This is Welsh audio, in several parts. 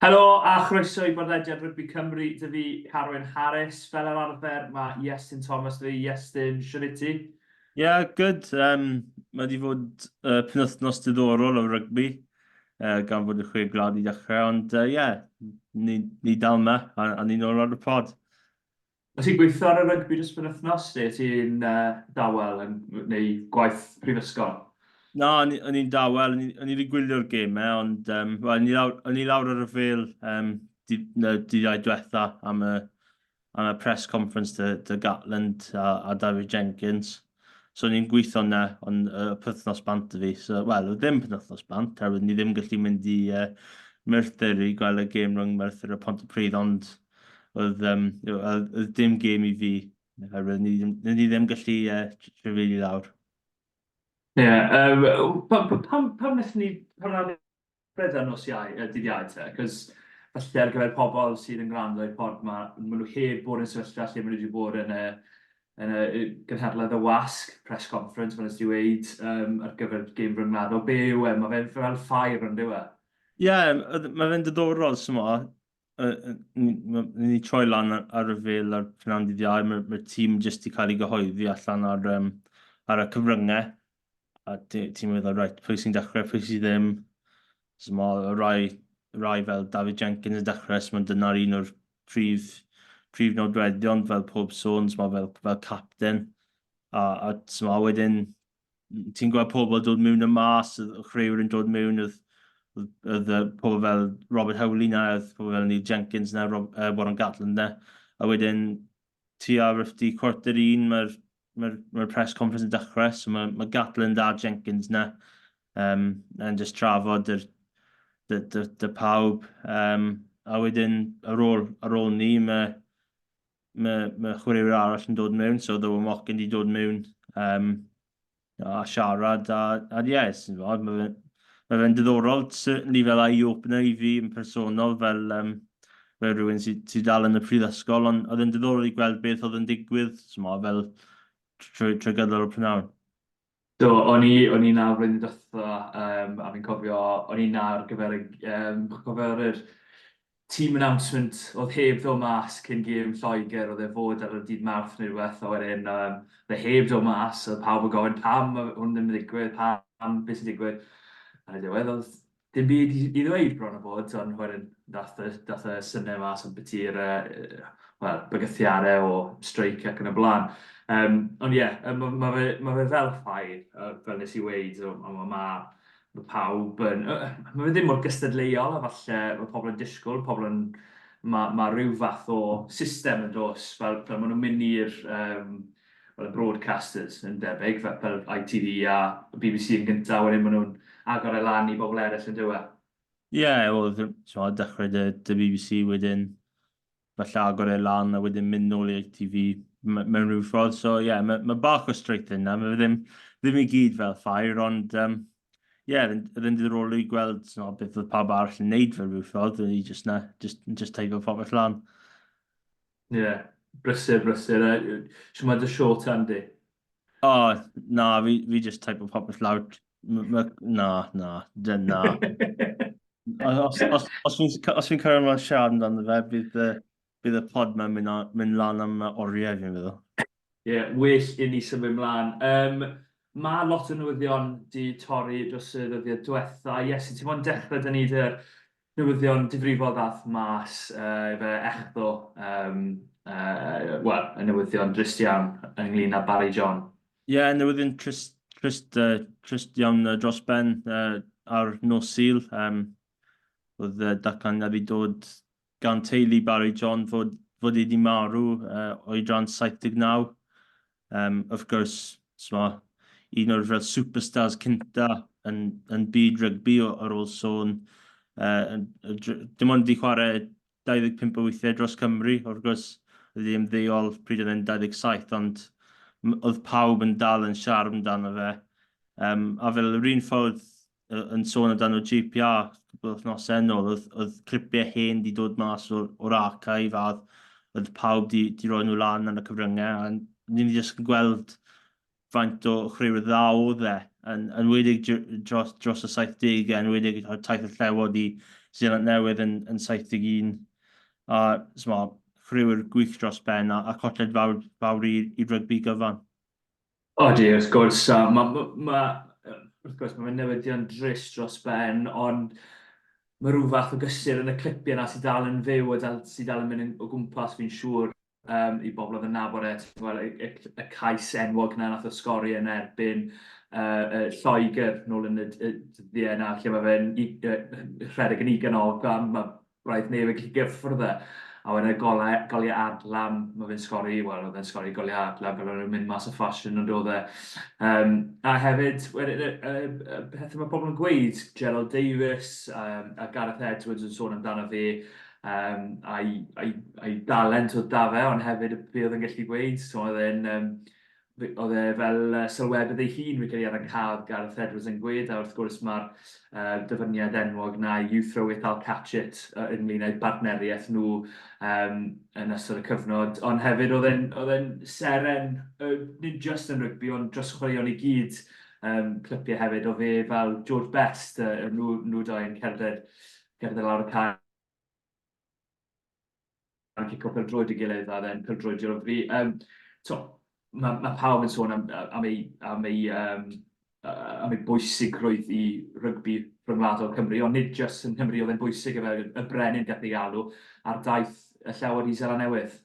Helo a chroeso i bodlediad Rygbi Cymru, dy fi Carwyn Harris. Fel yr arfer, mae Iestyn Thomas dy fi. Iestyn, siwr i ti? Ie, yeah, good. Mae wedi fod penwythnos diddorol o rygbi, gan fod y chwe gwlad i ddechrau, ond ie, yeah, ni, ni dal yma, a ni'n ôl ar y pod. Wyt ti'n gweithio ar y rygbi dros penwythnos, neu ti'n dawel yn, neu gwaith prifysgol? Na, o'n i'n dawel, o'n i wedi gwylio'r gemau, ond um, well, o'n i lawr, o'n i lawr ar y fel um, di, no, di iau diwetha am y, am y press conference dy, dy Gatland a, a David Jenkins. So o'n i'n gweithio yna, ond y uh, pythnos bant y fi. So, wel, oedd ddim pythnos bant, oherwydd ni ddim gallu mynd i uh, Merthyr i gweld y gêm rhwng Merthyr a Pontypridd, ond Oedd, um, oedd dim gêm i fi, oherwydd ni, ni ddim gallu trefeili lawr. Ie, yeah, um, pam, pam, pam wnaethon ni, pam wnaethon ni nos Iau, dydd Iau te? Cos falle ar gyfer pobl sydd yn gwrando i'r pod ma, maen nhw heb bod yn sefyllfa lle maen nhw wedi bod yn y, yn y gynhadledd y wasg, press conference, fel nes ti weud, um, ar gyfer gêm ryngwladol. Be yw e? Mae fe'n fel ffair ond yw e? Ie, yeah, mae fe'n diddorol, symo. Ni troi lan ar y fel ar prynhawn dydd Iau, mae'r ma tîm jyst 'di cael ei gyhoeddi allan ar, um, ar y cyfryngau. A ti'n ti meddwl, reit, pwy sy'n dechrau, pwy sy'n ddim. So mae rai, rai fel David Jenkins yn dechrau, so mae dyna'r un o'r prif, prif nodweddion fel pob sôn, so mae fel, fel captain. A, a so mae wedyn ti'n gweld pobl dod mewn y mas, oedd chwaraewyr yn dod mewn, oedd, oedd, oedd pobl fel Robert Howley na, oedd pobl fel Neil Jenkins na, Rob, Warren Gatland na. A wedyn, ti ar di cwarter un, mae'r mae, mae press conference yn dechrau, so mae, mae Gatland a Jenkins na, um, yn just trafod yr, dy, dy, dy pawb. Um, a wedyn, ar ôl, ar ôl ni, mae, mae, mae chwaraewyr arall yn dod mewn, so oedd Owen Watkin wedi dod mewn um, a siarad, a, a yes, mae fe'n mae fe diddorol, certainly fel eye-opener i fi yn personol, fel, um, fel rhywun sydd sy dal yn y prifysgol, ond oedd yn diddorol i gweld beth oedd yn digwydd, so, fel trwy, trwy gydol y prynhawn. Do, o'n i o'n i 'na flwyddyn dwetha yym a fi'n cofio o'n i 'na ar gyfer y yym cofio'r yr team announcement oedd heb ddod mas cyn gêm Lloegr, oedd e fod ar y dydd Mawrth neu rhywbeth a wedyn yym oedd e heb dod mas, oedd pawb yn gofyn pam ma' hwn ddim yn digwydd, pam, beth sy'n digwydd? Yn y diwedd oedd dim byd i, i ddweud bron o bod, ond wedyn dath y, dath y syniad mas am biti'r uh, well, bygythiadau o streic ac yn y blaen. Um, ond ie, yeah, mae ma fe, ma fe fel ffair, uh, fel nes i weud, mae ma, ma, ma pawb yn... Uh, mae fe ddim mor gystadleuol a falle mae pobl yn disgwyl, pobl yn... Mae, ma rhyw fath o system yn dos, fel, fel maen nhw'n mynd i'r um, wel, y broadcasters yn debyg, fel, fel ITV a BBC yn gyntaf, wedyn maen nhw'n agor e lan i bobl eraill yn dywe. Ie, yeah, wel, so, dechrau dy, dy BBC wedyn, falle agor e lan a wedyn mynd nôl i ITV mewn rhyw ffordd. So ie, yeah, mae, mae bach o strwythur yna, mae ddim, ddim i gyd fel ffair, ond ie, um, yeah, oedd yn diddorol i gweld no, beth oedd pawb arall yn neud fel rhyw ffordd, oedd i just na, just, just teifo popeth lan. Ie, yeah. brysur, brysur. Shwt mae dy shorthand di? O, oh, na, fi, fi just type o popeth lawr. Na, na, na. Os, os, os fi'n os fi cyrraedd mewn siarad amdano fe, bydd, y, bydd y pod ma'n mynd, mynd lan am oriau, fi'n meddwl. Ie, yeah, well i ni symud mlaen. Um, mae lot o newyddion di torri dros y ddyddiau diwetha. Yes, ti'n moyn dechrau dyn ni dy'r Newyddion difrifol ddaeth mas efe echddo, yym, yy, wel, y newyddion drist iawn ynglyn â Barry John. Ie, yeah, newyddion trist, trist, uh, trist iawn uh, dros ben uh, ar nos Sul. Um, oedd uh, datganiad wedi dod gan teulu Barry John fod, fod wedi marw uh, oedran 79. Um, wrth gwrs, sma, un o'r fel superstars cynta yn, yn byd rygbi ar ôl sôn. Uh, dim ond wedi chwarae 25 o weithiau dros Cymru, wrth gwrs, oedd wedi ymddeol pryd oedd e'n 27, ond oedd pawb yn dal yn siarad amdano fe. Um, a fel yr un ffordd yn sôn amdano GPR cwpl o wythnosau yn ôl, oedd, oedd clipiau hen di dod mas o'r, or archive a oedd, oedd pawb di, di roi nhw lan ar y cyfryngau a ni'n jyst yn gweld faint o chwaraewyr dda oedd e. Yn enwedig dros y 70au, yn enwedig y taith y Llewod i Seland Newydd yn 71. A sma, chwaraewyr gwych dros ben a colled fawr, fawr i rygbi gyfan. Odi, wrth gwrs, a ma' ma' ma' wrth gwrs ma' fe'n newyddion drist dros ben, ond ma' rhyw fath o gysur yn y clipiau 'na sydd dal yn fyw a dal sydd dal yn mynd yn o gwmpas fi'n siŵr i bobl oedd yn nabod e, ti'n gwbod, y y y cais enwog 'na nath o sgori yn erbyn Lloegr nôl yn y y dyddiau 'na lle ma' fe'n rhedeg yn ugain o a ma' braidd neb yn gallu gyffwrdd e. A wedyn y golau, goliau adlam, mae fe'n sgori, wel, oedd e'n sgori goliau adlam fel o'n nhw'n mynd mas o ffasiwn ond oedd e. A hefyd, wedyn, y, y, y pethau mae pobl yn gweud, Gerald Davies a Gareth Edwards yn sôn amdano fe, a'i, a'i, a'i dalent oedd da fe, ond hefyd be oedd yn gallu gweud, so oedd e'n um, Oedd e fel sylwebydd ei hun, fi'n credu, ar y cae, oedd Gareth Edwards yn gweud, a wrth gwrs mae'r dyfyniad enwog 'na, you throw it, I'll catch it, ynglyn â'u bartneriaeth nhw yn ystod y cyfnod. Ond hefyd oedd e'n oedd e'n seren, nid jyst yn rygbi, ond dros chwaraeon i gyd. Clipiau hefyd o fe fel George Best, nhw, nhw dau yn cerdded, cerdded lawr y cae. yn cico pêl-droed ei gilydd a then pêl-droediwr o fri. So, mae ma pawb yn sôn am ei, am ei, am ei bwysigrwydd i rygbi rhyngwladol Cymru, ond nid jyst yng Nghymru oedd e'n bwysig, efe y brenin gath ei alw ar daith y Llewod i Seland Newydd.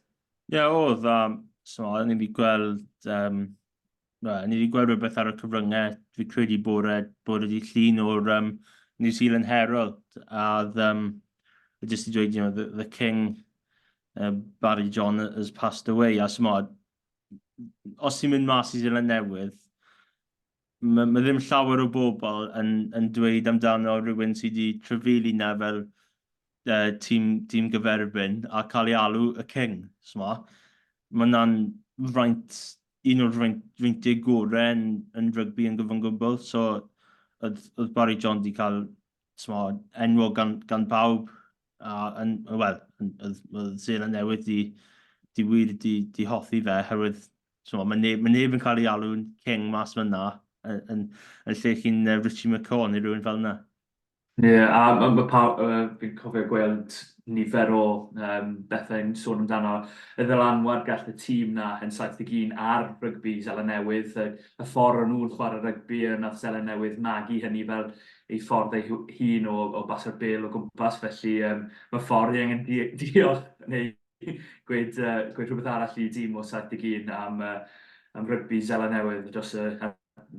Ie, yeah, oedd, a so, o'n i wedi gweld, well, ni wedi gweld rhywbeth ar y cyfryngau, fi credu bod e, bod wedi llun o'r New Zealand Herald, a oedd, jyst i dweud, you know, the king, Barry John has passed away, a so os ti'n mynd mas i Zealand Newydd, mae ddim llawer o bobl yn dweud amdano rhywun sydd wedi trafeili na fel tîm gyferbyn a cael ei alw y king. So, mae hwnna'n fraint, un o'r freintiau gorau yn rygbi yn gyfan gwbl. So, oedd Barry John wedi cael so, enwog gan bawb. A, yn, wel, oedd Seland Newydd di wir di hoffi fe, herwydd so, mae neb yn cael ei alw'n king mas fyna, yn lle chi'n Richie McCaw neu rhywun fel yna. Ie, yeah, a ma, ma pa, fi'n cofio gweld nifer o bethau'n sôn amdano y ddylanwad gall y tîm na yn 71 ar rygbi Seland Newydd, y ffordd o'n nhw'n chwarae rygbi, a nath Seland Newydd magu hynny fel ei ffordd ei hun o basio'r bêl o gwmpas, felly mae ffordd i angen diolch neu gweud, gweud rhywbeth arall i dîm o 71 am rygbi Seland Newydd dros y,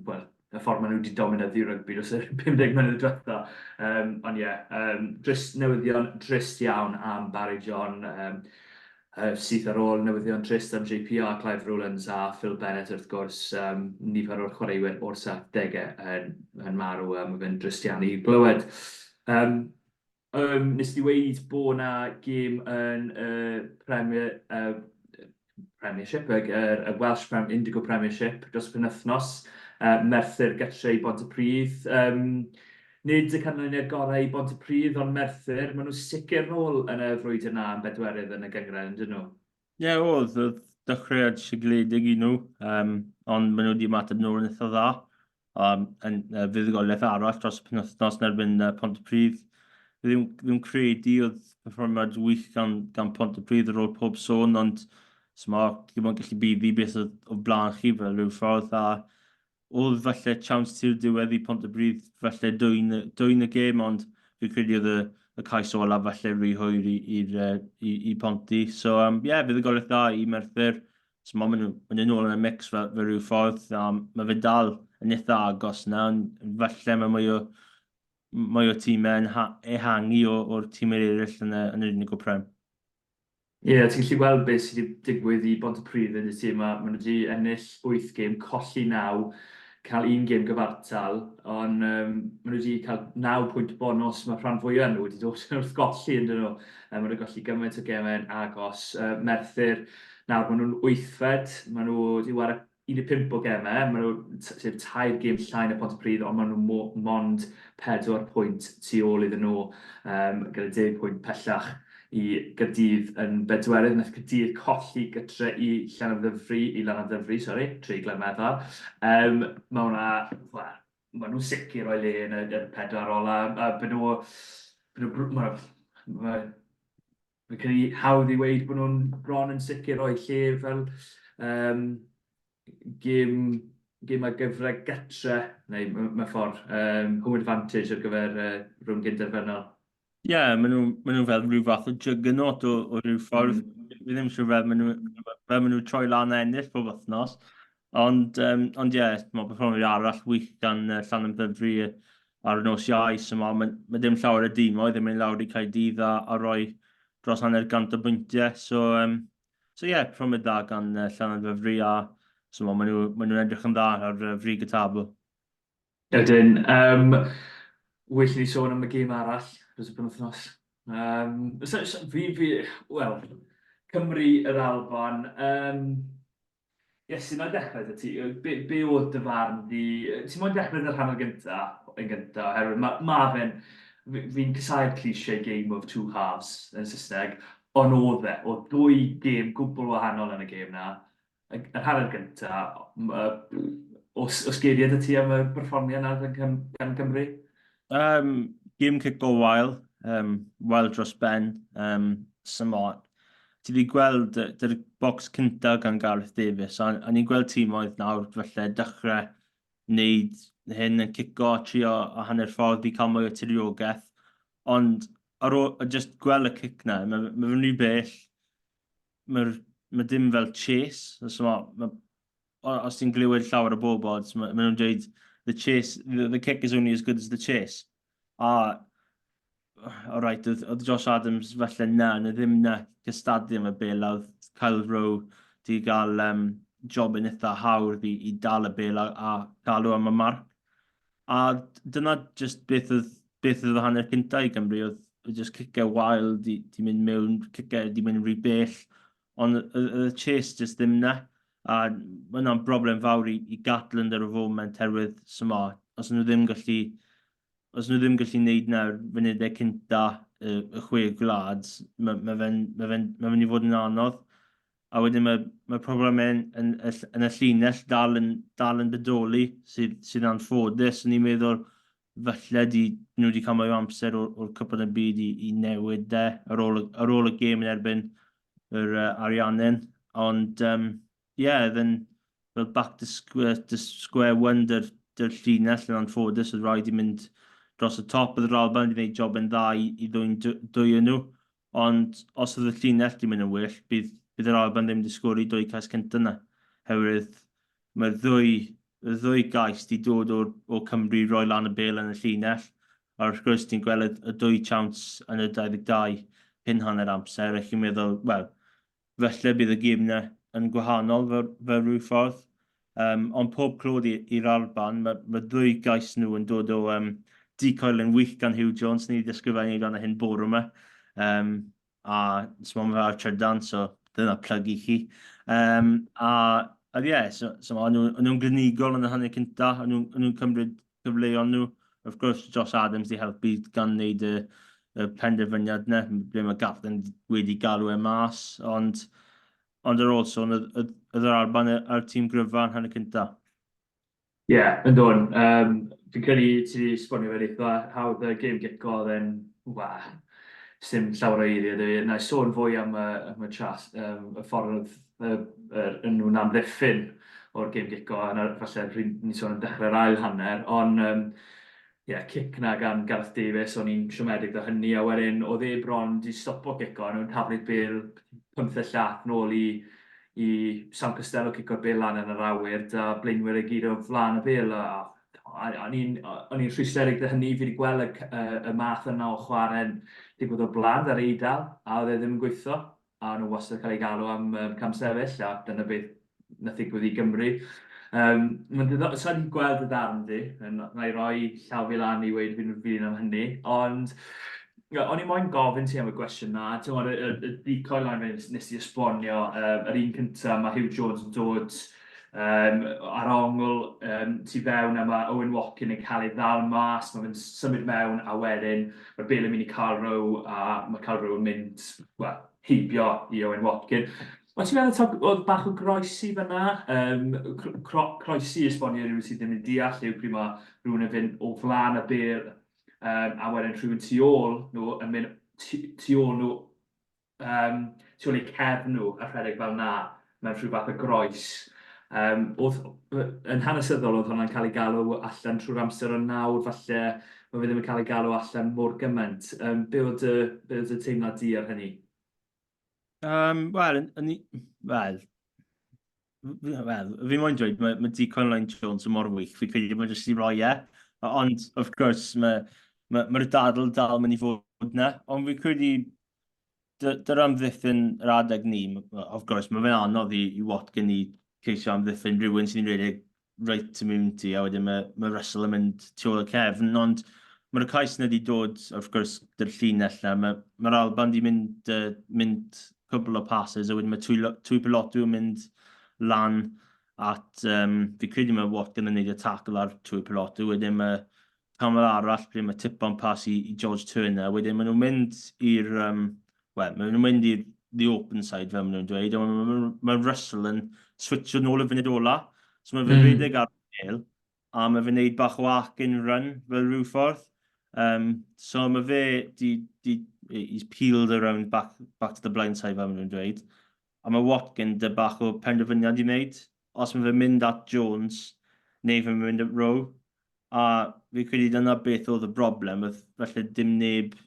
well, y ffordd maen nhw wedi dominyddu rygbi dros y 50 mlynedd diwetha. Ond ie, yeah, drist, newyddion drist iawn am Barry John, syth ar ôl newyddion trist am JPR, Clive Rowlands a Phil Bennett wrth gwrs, nifer o'r chwaraewyr o'r 70au yn marw, a mae fe'n drist iawn i glywed. Nes di weud bod 'na gêm yn y Premier, Premiership, y, y Welsh Prem, Indigo Premiership dros y penwythnos, Merthyr gytre i Bontypridd. Nid y canlyniad gorau i Bontypridd, ond Merthyr, maen nhw sicr nôl yn y frwydr 'na am bedwerydd yn y gynghrair, yn dyn nhw? Ie, yeah, oedd dechreuad sigledig i nhw, ond maen nhw wedi ymateb nôl yn eitha dda. Yn fuddugoliaeth arall dros y penwythnos yn erbyn Pontypridd. Ddim credu oedd perfformiad wych gan Pontypridd ar ôl pob sôn, ond sma, dim ond gallu buddu beth oedd o blaen chi fel rhyw ffordd, a oedd falle chance tu'r diwedd i Pontypridd falle dwyn y gêm, ond fi'n credu oedd y cais olaf falle rhy hwyr i Ponty. So, yeah, fuddugoliaeth dda i Merthyr. So, maen nhw, maen nhw nôl yn y mix fel rhyw ffordd, a mae fe dal yn eitha agos na, ond falle mae mwy o tîmau yn ehangu o'r tîmau eraill yn yr Indigo Prem. Ie, yeah, ti'n gallu gweld beth sydd wedi digwydd i Bontypridd yn y tîm. Mae maen nhw wedi ennill 8 gêm, colli 9, cael un gêm gyfartal, ond maen nhw wedi cael 9 pwynt bonws. Mae rhan fwyaf nhw wedi dod wrth golli yn dyn nhw. Maen nhw wedi golli gymaint o gemau'n agos. Merthyr, nawr maen nhw'n wythfed, maen nhw wedi ware 15 o gemau, maen nhw, sef tair gêm llai na Pontypridd, ond maen nhw mond 4 pwynt tu ôl iddyn nhw, gyda 10 pwynt pellach i Gaerdydd yn bedwerydd. Wnaeth Caerdydd colli gytre i Llanymddyfri, i Lanymddyfri, sori, Treiglo Meddal. Mae hwnna, wel, Maen nhw'n sicr o'i le yn y, y pedwar ola, a byd nhw, byd nhw, ma, ma, fi'n credu hawdd i weud bod nhw'n bron yn sicr o'i lle fel um, gêm, gêm ar gyfre gytre, neu mewn ffordd, um, home advantage ar gyfer uh, rhwng gynderfynol. Ie, yeah, maen nhw, maen nhw fel rhyw fath o juggernaut o, o rhyw ffordd. Mm. Fi ddim siŵr fel maen nhw, fel maen nhw troi lan a ennill pob wythnos. Ond, um, ond ie, yeah, mae perfformiad arall wych gan uh, Llanymddyfri ar y nos Iau, so mae, mae, mae dim llawer o dimoedd yn mynd lawr i Caerdydd a, a rhoi dros hanner gant o bwyntiau. So, um, so ie, yeah, perfformiad dda gan uh, Llanymddyfri a so, maen nhw'n maen nhw edrych yn dda ar uh, frig y tabl. Ydyn. Um, well ni sôn am y gêm arall dros y penwythnos. Um, so, so, fi, fi, wel, Cymru, yr Alban. Um, Iesu, na dechrau dy ti. Be, be oedd dy farn di? Ti'n moyn dechrau dy'r rhan gyntaf, yn gyntaf, oherwydd mae ma fe'n... Fi'n casáu'r cliché game of two halves yn Saesneg, ond oedd e. Oedd dwy gêm gwbl wahanol yn y gêm na. Yr hanner gynta, oes, oes geiriau 'da ti am y perfformiad 'na gan Gymru? Um, gêm cic o wael, um, wael dros ben, um, symo. Ti wedi gweld dy'r bocs cynta gan Gareth Davies, a, a ni'n gweld tîmoedd nawr falle dechrau wneud hyn yn cico a trio a hanner ffordd i cael mwy o tiriogaeth. Ond ar ôl, just gweld y cic na, mae, mae fe'n rhy bell, mae'r, mae dim fel chase. So, ma, ma, os ti'n glywed llawer o bobl, ma, ma nhw'n dweud, the chase, the, the kick is only as good as the chase. A, all right, oedd, oedd Josh Adams falle na, na ddim na cystadlu am y bel, a oedd Kyle Rowe di gael um, job yn eitha hawdd i, i dal y bel a, a galw am y marc. A dyna jyst beth oedd, beth oedd y hanner cynta i Gymru, oedd, oedd jyst ciciau wael di, di mynd mewn, ciciau di mynd rhy bell, ond oedd y chase jyst ddim na. A mae hwnna'n broblem fawr i, i Gatland ar y foment herwydd, syma, os nhw ddim gallu os nhw ddim gallu gwneud na'r funudau cynta y, y chwe gwlad, mae, mae fe'n ma fe, ma mynd i fod yn anodd. A wedyn mae, mae problemau yn, yn, yn y llinell dal yn, dal yn bodoli, sydd, sydd yn anffodus. O'n i'n meddwl falle di, nhw wedi cael mwy o amser o'r, or cwpan y byd i, i newid de, ar ôl, ar ôl y gêm yn erbyn yr uh, Ariannin. Ond, um, yeah, then fel back to square, to square one dy'r, dy'r llinell yn anffodus, oedd rhaid i mynd dros y top, oedd yr Alban wedi gwneud job yn dda i, i ddwy'n dwy yn nhw, ond os oedd y llinell di mynd yn well, bydd, bydd yr Alban ddim wedi sgori dwy cais cyntaf yna, herwydd mae'r ddwy, y ddwy gais di dod o'r, o Cymru roi lan y bel yn y llinell, a wrth gwrs ti'n gweld y, y dwy chance yn y 22 cyn hanner amser, a chi'n meddwl, wel, Felly bydd y gêm 'na yn gwahanol fel, fel rhyw ffordd. Um, ond pob clod i'r Alban, mae, mae ddwy gais nhw yn dod o um, decoil yn wych gan Hugh Jones, ni wedi ysgrifennu amdano hyn bore yma. Um, a so mae'n ar trydan, so dyna plug i chi. Um, a, a ie, yeah, so, so o'n nhw'n nhw glinigol yn y hanner cynta, o'n nhw'n nhw cymryd cyfleon nhw. Wrth gwrs, Josh Adams di helpu gan wneud y, y penderfyniad yna, ble mae Gatland wedi galw e mas, ond, ond ar ôl sôn, oedd yr Alban a'r tîm gryfa yn hanner cynta. Ie, yeah, yn dod. Um, fi'n credu ti wedi sbonio fe'n eitha hawdd y gêm gico oedd e'n, wa, sim llawer o eiriau. Dwi. Na i sôn fwy am y, am y tras, um, y ffordd oedd y, yr, yn nhw'n amddiffyn o'r gêm gico, a na, falle pryd ni'n sôn am dechrau'r ail hanner, ond um, yeah, cic na gan Gareth Davies, o'n i'n siomedig da hynny, a wedyn oedd e bron di stopo cico, a nhw'n taflu'r bel 15 llath nôl i, i Sam Costello cico'r bel lan yn yr awyr, da blaenwyr i gyd o flaen y bel, a o'n i'n o'n i'n rhwystredig 'da hynny, fi wedi gweld y, y, y math yna o chwarae'n digwydd o'r blaen ar Eidal, a oedd e ddim yn gweithio. a o'n nhw wastad yn cael eu galw am um, camsefyll, a dyna beth nath ddigwydd i Gymru. Um, mae'n diddorol, sa'n i'n gweld y darn di, na i roi llaw fi lan i weud fi'n flin am hynny, ond o'n i moyn gofyn ti am y gwestiwn na, ti'n gwybod, y, y, y decoy line nes i esbonio, um, yr un cyntaf, mae Hugh Jones yn dod um, ar ongl um, tu fewn a mae Owen Watkin yn cael ei ddal mas, mae fe'n symud mewn a wedyn mae'r bel yn mynd i Carl Rowe a mae Carl Rowe yn mynd, well, heibio i Owen Watkin. Ond ti'n meddwl taw oedd bach o groesi fan'na? Yym croesi esbonio i rywun sydd ddim yn deall yw pryd mae rhywun yn fynd o flaen y bêl yym a wedyn rhywun tu ôl nhw yn mynd tu ôl nhw yym tu ôl eu cefn nhw a rhedeg fel 'na mewn rhyw fath o groes. Yym oedd yn hanesyddol oedd hwnna'n cael ei galw allan trwy'r amser ond nawr falle mae fe ddim yn cael ei galw allan mor gymaint. Yym be oedd dy be oedd dy teimlad di ar hynny? Wel, yn, wel, wel, fi moyn dweud, mae, mae Deacon Line Jones yn mor wych, fi credu bod jyst i roi e. Ond, of course, mae'r mae, mae dadl dal mynd i fod yna. Ond fi credu, dy'r amddiffyn yr adeg ni, of course, mae fe'n anodd i, i Watkin i ceisio amddiffyn rhywun sy'n rhedeg reit tu mewn ti, a wedyn mae, mae Russell yn mynd tu ôl y cefn, ond mae'r cais yna wedi dod, wrth gwrs, dy'r llinell yna, mae'r mae Alban wedi mynd, mynd cwbl o passes, a wedyn mae Tuipulotu yn mynd lan at, um, fi credu mae Watkin yn gwneud y tackle ar Tuipulotu, wedyn mae camel arall ble mae tip-on pass i, i George Turner, wedyn maen nhw'n mynd i'r, um, wel, maen nhw'n mynd i'r the open side fel maen nhw'n dweud, ond mae, mae, mae Russell yn switcho nôl y funud ola, so mae fe'n mm. rhedeg ar bêl, a mae fe'n neud bach o arc in run fel rhyw ffordd. Um, so mae fe di, di, he's peeled around back, back to the blind side fel maen nhw'n dweud. A mae Watkin dy bach o penderfyniad i wneud. Os mae fe'n mynd at Jones, neu fe'n mynd at Rowe. A fi credu dyna beth oedd y broblem, oedd falle dim neb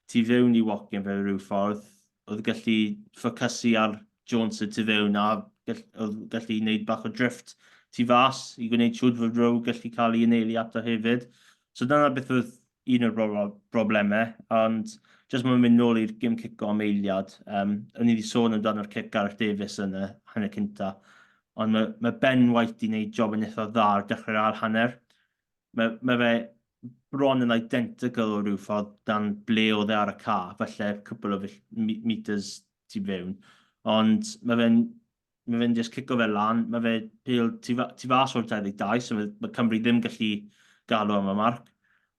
tu fewn i Watkin fel rhyw ffordd, oedd gallu ffocysu ar Jones y tu fewn a oedd gallu gwneud bach o drift tu fas i gwneud siŵr fod Rowe gallu cael ei anelu ato hefyd. So dyna beth oedd un o'r broblemau, ond jyst mae'n mynd nôl i'r gym cico am eiliad. Um, o'n i wedi sôn amdano'r cic Gareth Davies yn y hanner cynta, ond mae, mae Ben White wedi gwneud job yn eitha dda ar dechrau'r ail hanner. Mae, mae fe bron yn identical o ryw ffordd dan ble oedd e ar y ca, falle cwpl o meters tu fewn. Ond mae fe'n mae fe'n just cico fe lan, mae fe pêl tu, tu fas o'r 22, so mae, mae Cymru ddim gallu galw am y marc.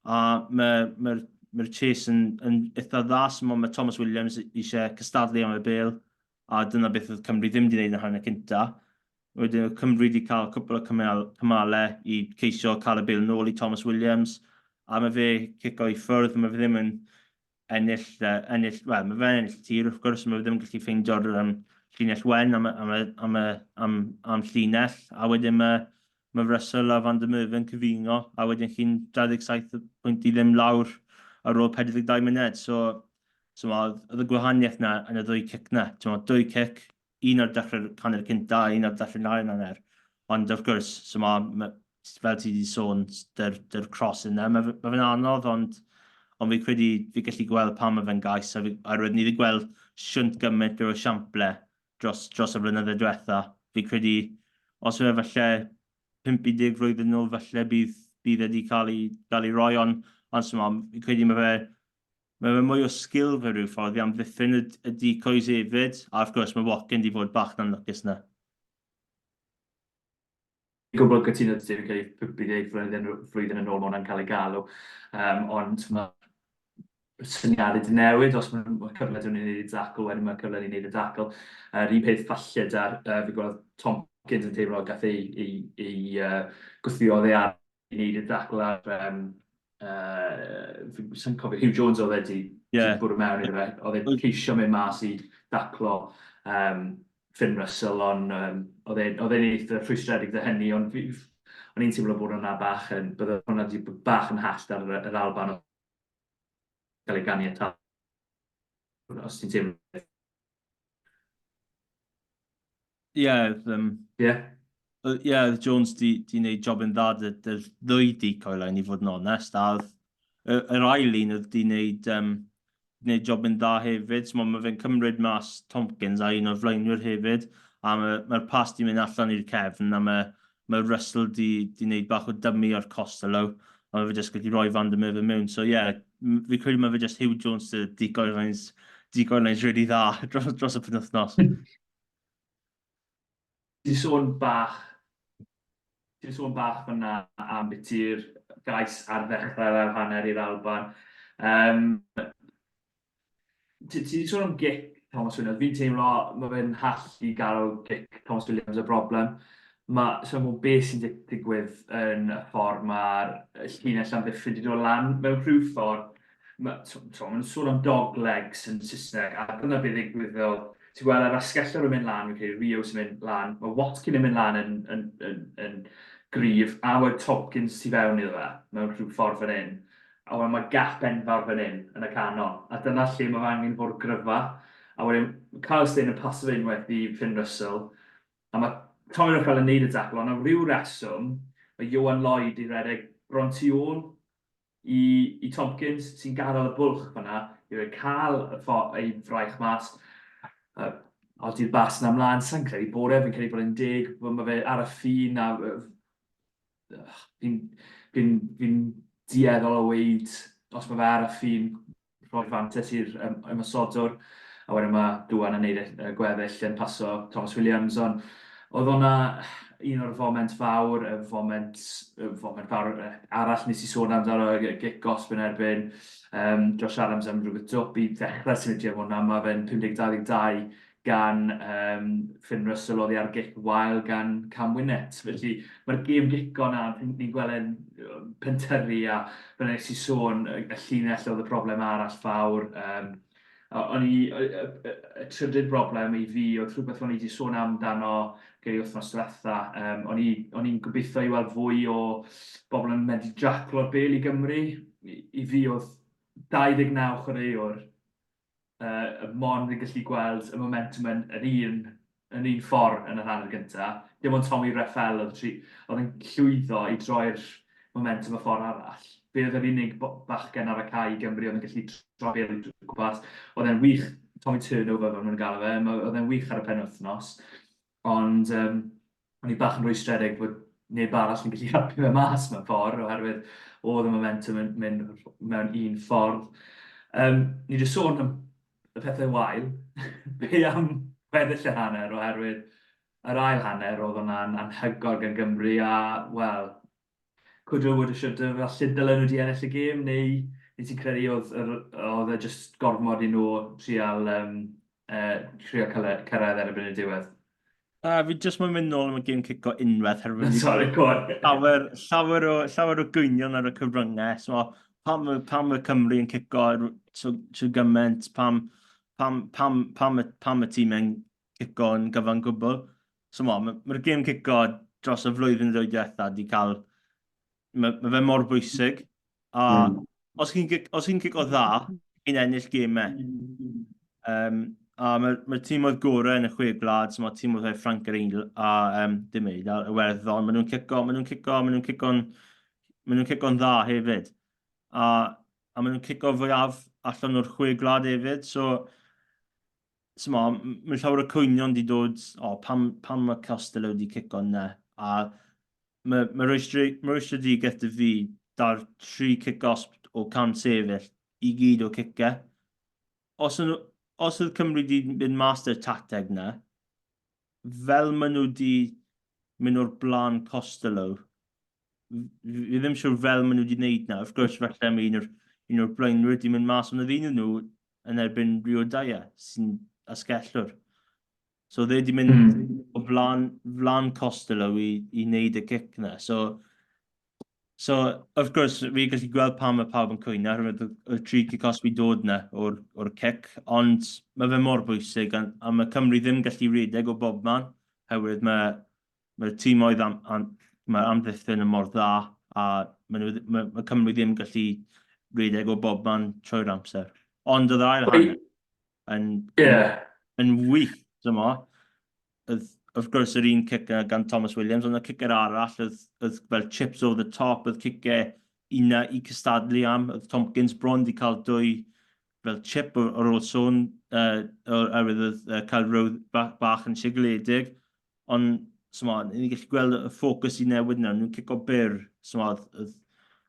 A mae'r mae, mae chase yn, yn eitha dda, so mae Thomas Williams eisiau cystadlu am y bêl, a dyna beth oedd Cymru ddim wedi gwneud yn hanner cynta. Wedyn oedd Cymru wedi cael cwpl o cymalau i ceisio cael y bêl nôl i Thomas Williams, a mae fe cico i ffwrdd, mae fe ddim yn ennill, uh, ennill, wel, mae fe'n ennill tir, wrth gwrs, mae fe ddim yn gallu ffeindio'r um, llinell wen am, am, am, am, am llinell, a wedyn mae, mae Russell a Van der Merwe yn cyfuno, a wedyn chi'n 27 pwynt i ddim lawr ar ôl 42 munud, so, so ma, oedd y gwahaniaeth na yn y ddwy cic na, ti'n dwy cic, un ar dechrau'r hanner cynta a un ar dechrau'r ail hanner. Ond wrth gwrs, so ma, ma, fel ti wedi sôn, dy'r, dy'r cross yna, mae, ma fe'n anodd, ond, ond fi credu fi gallu gweld pam mae fe'n gais, a, fi, a roedd ni wedi gweld siwnt gymaint o'r esiample dros, dros y blynyddoedd diwetha. Fi credu, os yw e falle 50 flwyddyn nôl, falle bydd, bydd e wedi cael ei, gael ei roi, ond, ond so, fi credu mae fe Mae fe mwy o sgil fe rhyw ffordd i amddiffyn y, y decoys hefyd, a wrth gwrs mae Watkin di fod bach yn anlwcus yna. Gwbl gytuno 'da ti, fi'n credu 50 flwyddyn, flwyddyn yn ôl mae hwnna'n cael ei galw, um, ond mae syniadau di newid, os mae'n ma cyfle dyn ni'n gwneud y dacl, wedyn mae cyfle ni'n gwneud y dacl. Yr un peth falle da'r, fi'n gweld Tompkins yn teimlo gath ei, ei, ei uh, gwthio oddi ar i wneud y dacl ar, um, uh, sa'n cofio, Huw Jones oedd e di, yeah. di bwrw mewn iddo fe. Oedd e'n ceisio mynd mas i daclo um, Finn Russell, ond um, oedd e'n e eitha rhwystredig dda hynny, ond fi, o'n i'n teimlo bod hwnna bach yn, bydde hwnna di bod bach yn hallt ar yr, yr Alban o gael ei ganiatáu. Os ti'n teimlo Ie, yeah, um, yeah. Ie, yeah, Jones di, di wneud job yn dda dy'r dy ddwy decoy line i fod yn onest, a oedd yr ail un oedd di wneud, um, wneud job yn dda hefyd, so mae fe'n cymryd mas Tompkins a un o'r flaenwyr hefyd, a mae'r mae pas di mynd allan i'r cefn, a mae, mae Russell di, di wneud bach o dummy o'r Costello, a mae fe jyst gallu rhoi Van der Merwe mewn. So ie, yeah, fi credu mae fe jyst Huw Jones dy decoy lines, decoy lines really dda dros, dros y penwythnos. Ti'n sôn bach, ti'n sôn bach fyna am biti'r gais ar ddechrau'r ail hanner i'r Alban. Um, ti, ti sôn am gic. Thomas Williams. Fi'n teimlo mae fe'n hall i gael gic Thomas Williams y broblem. Mae, so gwybod beth sy'n digwydd yn y ffordd mae'r llinell amddiffyn wedi dod lan mewn rhyw ffordd. Mae'n so, so, ma sôn am dog legs yn Saesneg, a dyna beth ddigwyddodd. Ti'n gweld yr asgellwr yn mynd lan, fi'n credu Rio sy'n mynd lan, mae Watkin yn mynd lan yn, yn, yn, yn gryf, a mae Tompkins tu fewn iddo fe, mewn rhyw ffordd fan hyn. A wedyn mae gap enfawr fan hyn, yn y canol, a dyna lle mae fe angen fod gryfa. A wedyn, Kyle Steyn yn paso fe unwaith i Finn Russell, a mae Tommy Reffell yn neud y dacl, ond am ryw reswm, mae Ioan Lloyd i redeg bron tu ôl i, i Tompkins, sy'n gadael y bwlch fyna, i fe cael y ffo, ei fraich mas. Uh, Odi'r bas yna mlaen, sa'n credu bod e, fi'n credu bod e'n deg, bod mae fe ar y ffin a fi'n fi fi dueddol o weud os mae fe ar y ffin rhoi'r fantes i'r um, ymosodwr a wedyn mae Dwan yn neud y gweddill yn paso Thomas Williams ond oedd hwnna un o'r foment fawr, y foment, y foment fawr arall nes i sôn amdano, y gic gosb yn erbyn um, Josh Adams am rhywbeth dwp i ddechrau symudiad hwnna, mae fe'n 50-22 gan um, Finn Russell oddi ar gic wael gan Cam Winnett. Felly mae'r gêm gico na, ni'n gweld e'n pentyrru a fel nes i sôn, y llinell oedd y broblem arall fawr. Um, o'n i, y, y, y trydydd broblem i fi oedd rhywbeth o'n i wedi sôn amdano gyda wythnos diwetha. Um, o'n i'n gobeithio i weld fwy o bobl yn mynd i jaclo'r bel i Gymru. I, i fi oedd 29 chwaraewr uh, mond yn gallu gweld y momentum yn, yn, un, yn un ffordd yn yr hanner gyntaf. Dim ond Tommy Reffell oedd, tri, oedd yn llwyddo i droi'r momentum y ffordd arall. Fe oedd yr unig bachgen ar y cae i Gymru oedd yn gallu troi bel i gwmpas. Oedd e'n wych, Tommy Turnover fel maen nhw'n galw fe, oedd e'n wych ar y penwythnos. Ond um, o'n i bach yn rwystredig bod neb arall yn gallu helpu fe mas mewn ffordd, oherwydd oedd y momentum yn mynd mewn un ffordd. Um, ni wedi sôn am y pethau wael, be am weddill yr hanner, oherwydd yr ail hanner oedd hwnna'n anhygoel gan Gymru a, wel, could have, would have, should have, falle dylen nhw wedi ennill y gêm, neu neu ti'n credu oedd, oedd e just gormod i nhw trial, um, uh, trial cyrraedd erbyn y diwedd? Fi jyst moyn mynd nôl am y gêm cico unwaith. Herwydd Sorry, go on. Llawer, llawer, o, llawer o gwynion ar y cyfryngau. So, pam, pam y Cymru yn cico so, so gymaint, pam, pam, pam, pam, pam y tîm yn cico yn gyfan gwbl. So mae'r ma, ma gêm cico dros y flwyddyn ddwy diwetha wedi cael... Mae ma fe mor bwysig. A mm. os chi'n os chi'n cico dda, chi'n ennill gemau. Um, a mae'r ma tîm oedd gorau yn y chwe gwlad, so mae tîm oedd Ffranc yr Eil a um, dim Eil, Iwerddon, maen nhw'n cico, maen nhw'n cico, maen nhw'n cico'n maen nhw'n cico'n dda hefyd. A, a maen nhw'n cico fwyaf allan o'r chwe gwlad hefyd, so S'mo, mae llawer o cwynion wedi dod, o, pam, pam mae Costello wedi cico yna? A mae, mae rwystredigaeth dy fi da'r tri cic-osb o cam sefyll i gyd o cicau. Os, yn, os oedd Cymru wedi mynd mas dy'r tateg na, fel maen nhw wedi mynd o'r blaen Costello, fi ddim siŵr fel maen nhw wedi gwneud na. Wrth gwrs, falle mae un o'r, un o'r blaenwyr wedi mynd mas, ond oedd un o'n nhw yn erbyn Rio Dyer, sy'n asgellwr. So oedd e wedi mynd mm. o flan, flan Costello i, i wneud y cic na. So, so of course, fi gallu gweld pam mae pawb yn cwyno, oherwydd y tri cic os fi dod na o'r, or cic, ond mae fe mor bwysig, a, a mae Cymru ddim gallu redeg o bob man, oherwydd mae Mae'r timoedd am, am, mae'r amddiffyn yn mor dda a mae, nhw, mae, mae Cymru ddim gallu rhedeg o bob man trwy'r amser. Ond oedd yr ail hanner yn, yeah. yn, yn wych, dyma. Oedd, wrth gwrs, yr un cic gan Thomas Williams, ond y cicer arall oedd, oedd fel chips over the top, oedd cicau una i cystadlu am, oedd Tompkins bron di cael dwy fel chip ar ôl sôn, uh, oherwydd oedd uh, cael row bach, bach yn sigledig. Ond, s'mo, ni'n gallu gweld y ffocws i newid nawr, nhw'n cico byr, s'mo, oedd,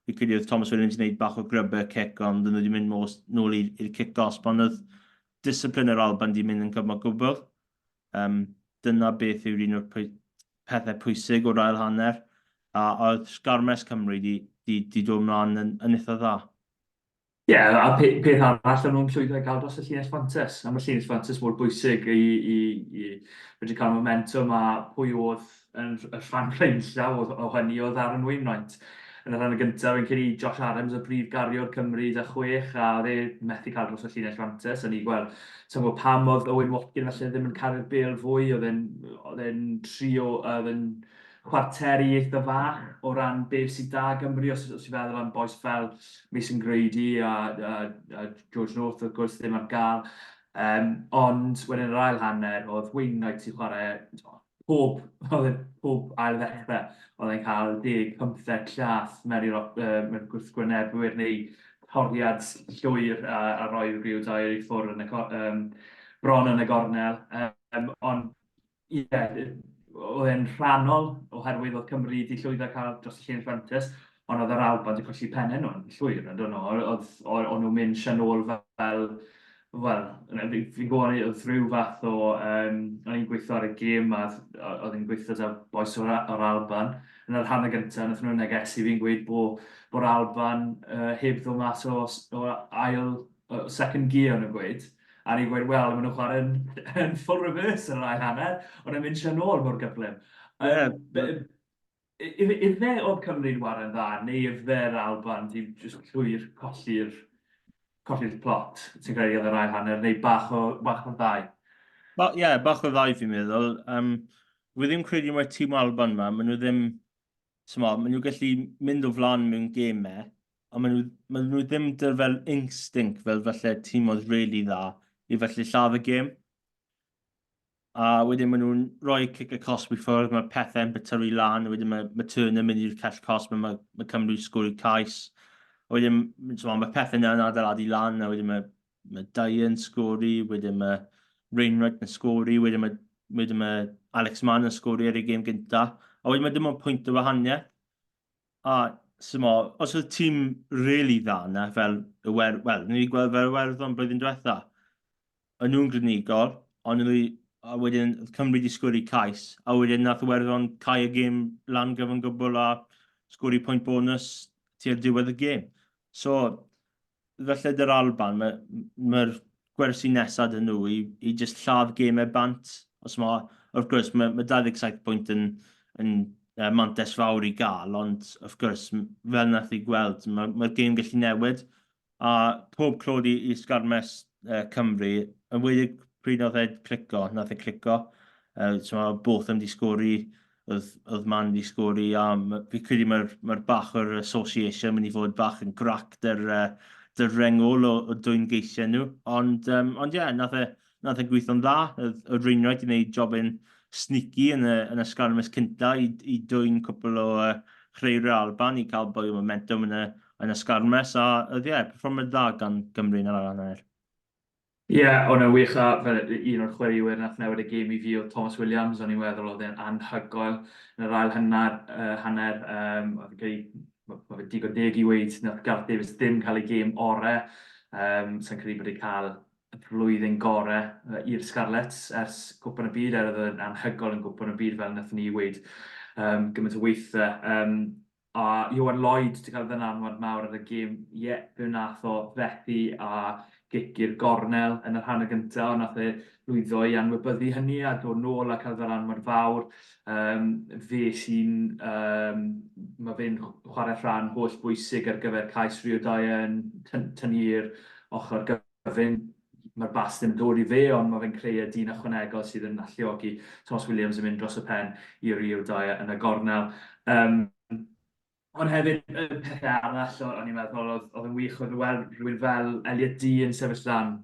fi credu oedd Thomas Williams yn gwneud bach o grubber kick, ond nhw wedi mynd mos, nôl i'r cic osb, ond oedd discipline yr Alban wedi mynd yn gyfnod gwbl. Um, dyna beth yw'r un o'r pwy pethau pwysig o'r ail hanner, a oedd sgarmes Cymru di, di, di dod mlaen yn, yn eitha dda. Ie, yeah, a pe peth arall o'n nhw'n llwyddo i gael dros y llinell fantes. A mae llinell fantes mor bwysig i, i, i wedi cael momentum a pwy oedd yn y rhan flaenllaw o, o hynny oedd Aaron Wainwright. Yn y rhan gyntaf, fi'n credu Josh Adams y brif gariwr Cymru da chwech a oedd e methu cael dros y llinell fantes. A ni gweld, sa'n gwybod pam oedd Owen Watkin falle ddim yn caru'r bêl fwy, oedd e'n trio, oedd e'n chwarteri eitha fach o ran beth sydd 'da Gymru, os, os ti'n feddwl am bois fel Mason Grady a, a, a George North, wrth gwrs, ddim ar gael. Um, ond wedyn yr ail hanner, oedd Wayne Knight sy'n chwarae pob, oedd e pob ail ddechrau, oedd e'n cael 10, 15 llath mewn i'r uh, gwrthgwynebwyr neu toriad llwyr a, a roi rhyw dair i ffwrdd yn y, um, bron yn y gornel. Um, ond Ie, oedd e'n rhannol oherwydd oedd Cymru wedi llwyddo cael dros y llinell fantes, ond oedd yr Alban wedi colli pennau nhw yn llwyr, yn dod nhw. Oedd, o'n nhw'n mynd sianôl fel, wel, fi'n fi gwybod oedd rhyw fath o, um, o'n i'n gweithio ar y gêm a oedd i'n gweithio da bois o'r, or Alban. Yn yr hanner gyntaf, wnaethon nhw'n negesu fi'n gweud bod bo Alban uh, heb ddod mas o, o ail second gear o'n nhw'n gweud. A ni'n gweud, wel, maen nhw'n chwarae yn, yn full reverse yn yr ail hanner, ond yn mynd sian ôl mor gyflym. Yeah. Um, Ife oedd Cymru'n ware'n dda, neu ife'r Alban di just llwyr colli'r colli'r plot, ti'n credu oedd yr ail hanner, neu bach o, bach o ddau? Ie, yeah, bach o ddau fi'n meddwl. Um, fi ddim credu mae'r tîm Alban yma, maen nhw ddim, ma, maen nhw gallu mynd o flaen mewn gemau, ond maen nhw, maen nhw ddim dy'r fel instinct fel falle tîm oedd really dda i felly lladd y gêm. A wedyn maen nhw'n rhoi cic y cosb i ffwrdd, mae pethau'n bytyru lan, a wedyn mae, mae Turner yn mynd i'r cell cosb, a mae, mae Cymru sgwrdd cais. A wedyn so, mae pethau yna'n adeiladu lan, a wedyn mae, mae Dyer yn sgori, wedyn mae Wainwright yn sgori, wedyn mae, wedyn mae Alex Mann yn sgori ar ei gêm gyntaf. A wedyn mae dim ond pwynt o wahaniaeth. A, so, os oedd tîm really dda yna, fel y Wer... Wel, ni wedi gweld fel Iwerddon blwyddyn diwetha. O'n nhw'n grinigol, ond nhw, a wedyn oedd Cymru wedi sgwrdd cais, a wedyn nath Iwerddon cael y gêm lan gyfan gwbl a sgwrdd pwynt bonus tua'r diwedd y gêm. So, Falle 'da'r Alban, mae'r ma gwersi nesaf 'da nhw i, i just lladd gemau bant. Os mae, wrth gwrs, mae, mae 27 pwynt yn, yn uh, mantes fawr i gael, ond wrth gwrs, fel nath i gweld, mae'r mae gêm gallu newid. A pob clod i, i sgarmes uh, Cymru, yn wedi pryd nath e clico, nath e clico. Uh, so mae Botham di sgori, oedd, oedd Man di sgori, a fi credu mae'r mae bach o'r association mynd i fod bach yn grac dy'r, uh, dy'r rengol o, o dwy'n geisiau nhw. Ond, um, ond ie, yeah, nath e, nath e gweithio'n dda. Oedd, oedd Wainwright i wneud jobyn sneaky yn y, yn y sgarmes cynta i, i dwy'n cwpl o uh, chreuwyr Alban i cael bwy o momentum yn y, yn y sgarmes. A oedd ie, yeah, perfformiad dda gan Gymru yn yr ail hanner. Ie, o'n e'n wych a fel un o'r chwaraewyr nath newid y gêm i fi oedd Tomos Williams, o'n i'n meddwl oedd e'n anhygoel yn yr ail hanner, uh, hanner um, oedd credu, mae fe digon deg i weud, nath Gareth Davies ddim cael ei gêm orau, um, sa'n credu bod e'n cael y flwyddyn gorau i'r Scarlets ers Cwpan y Byd, er oedd e'n anhygoel yn Cwpan y Byd fel nath ni weud um, gymaint o weithiau. Um, A Ioan Lloyd 'di cael ddylanwad mawr ar y gêm. Ie, fe wnaeth o fethu a gic i'r gornel yn yr hanner gyntaf, ond nath e lwyddo i anwybyddu hynny a dod nôl a cael ddylanwad fawr. Um, fe sy'n... Um, mae fe'n chwarae rhan holl bwysig ar gyfer cais Rio Dyer yn tynnu'r ochr gyfun. Mae'r bas ddim yn dod i fe, ond mae fe'n creu y dyn ychwanegol sydd yn alluogi Tomos Williams yn mynd dros y pen i Rio Dyer yn y gornel. Um, ond hefyd, y pethau arall o'n i'n meddwl oedd, oedd yn wych oedd weld rhywun fel Elliot Dee yn sefyll lan.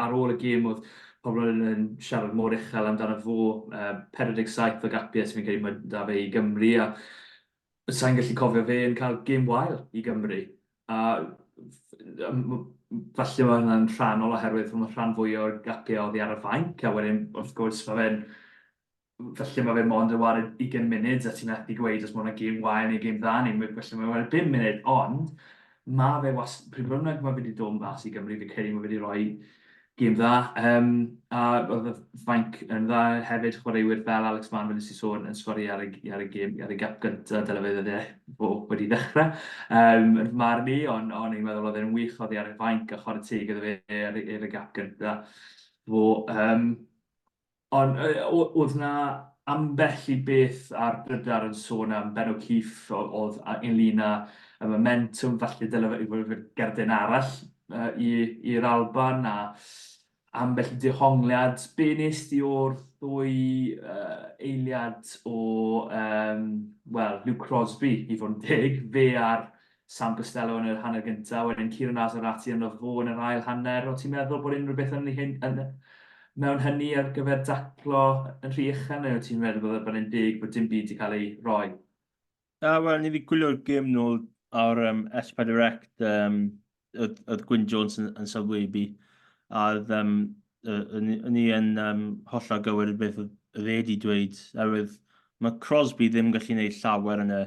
Ar ôl y gêm oedd pobl yn, yn siarad mor uchel amdano fo, uh, 47 o gapiau sy'n fi'n credu mae da fe i Gymru, a Sa i'n gallu cofio fe yn cael gêm wael i Gymru. A falle mae hwnna'n rhannol oherwydd mae rhan fwy o'r gapiau oddi ar y fainc, a wedyn wrth gwrs mae fe'n falle mae fe mond yn ware 20 munud a ti'n methu gweud os mae hwnna'n gêm wael neu gêm dda neu falle mae'n ware 5 munud, ond mae fe was, pryd bynnag mae fe wedi dod mas i Gymru, fi'n credu mae fe wedi rhoi Gêm dda, um, a oedd y fainc yn dda hefyd, chwaraewyr fel Alex Mann, fel nes i sôn, yn sgori ar y, ar y gêm, ar y gap gyntaf, dyle fe dde, fo wedi ddechrau, um, yn fy marn i, ond on i'n meddwl oedd e'n wych oddi ar y fainc a chwarae teg iddo fe ar, ar y gap gyntaf. Fo, um, Ond oedd 'na ambell i beth ar Drydar yn sôn am Ben O'Keeffe oedd ynglyn â y momentwm, falle dyle fe fod gerdyn arall i'r Alban a ambell i dehongliad. Be nes di o'r ddwy eiliad o, wel, Luke Crosby, i fod yn deg, fe a'r Sam Costelow yn yr hanner gyntaf, wedyn Kieran Azarati ynddo fo yn yr ail hanner. O ti'n meddwl bod unrhyw beth yn, hyn, yn, mewn hynny ar gyfer daclo yn rhy uchel, neu o ti'n meddwl bod bod e'n deg bod dim byd wedi cael ei roi? Uh, Wel, ni wedi gwylio'r gêm nôl ar um, S4C, um, oedd, oedd Gwyn Jones yn, yn sylwebu, a oedd, um, o'n i yn um, hollol gywir beth oedd e wedi dweud, oherwydd mae Crosby ddim gallu gwneud llawer yn y,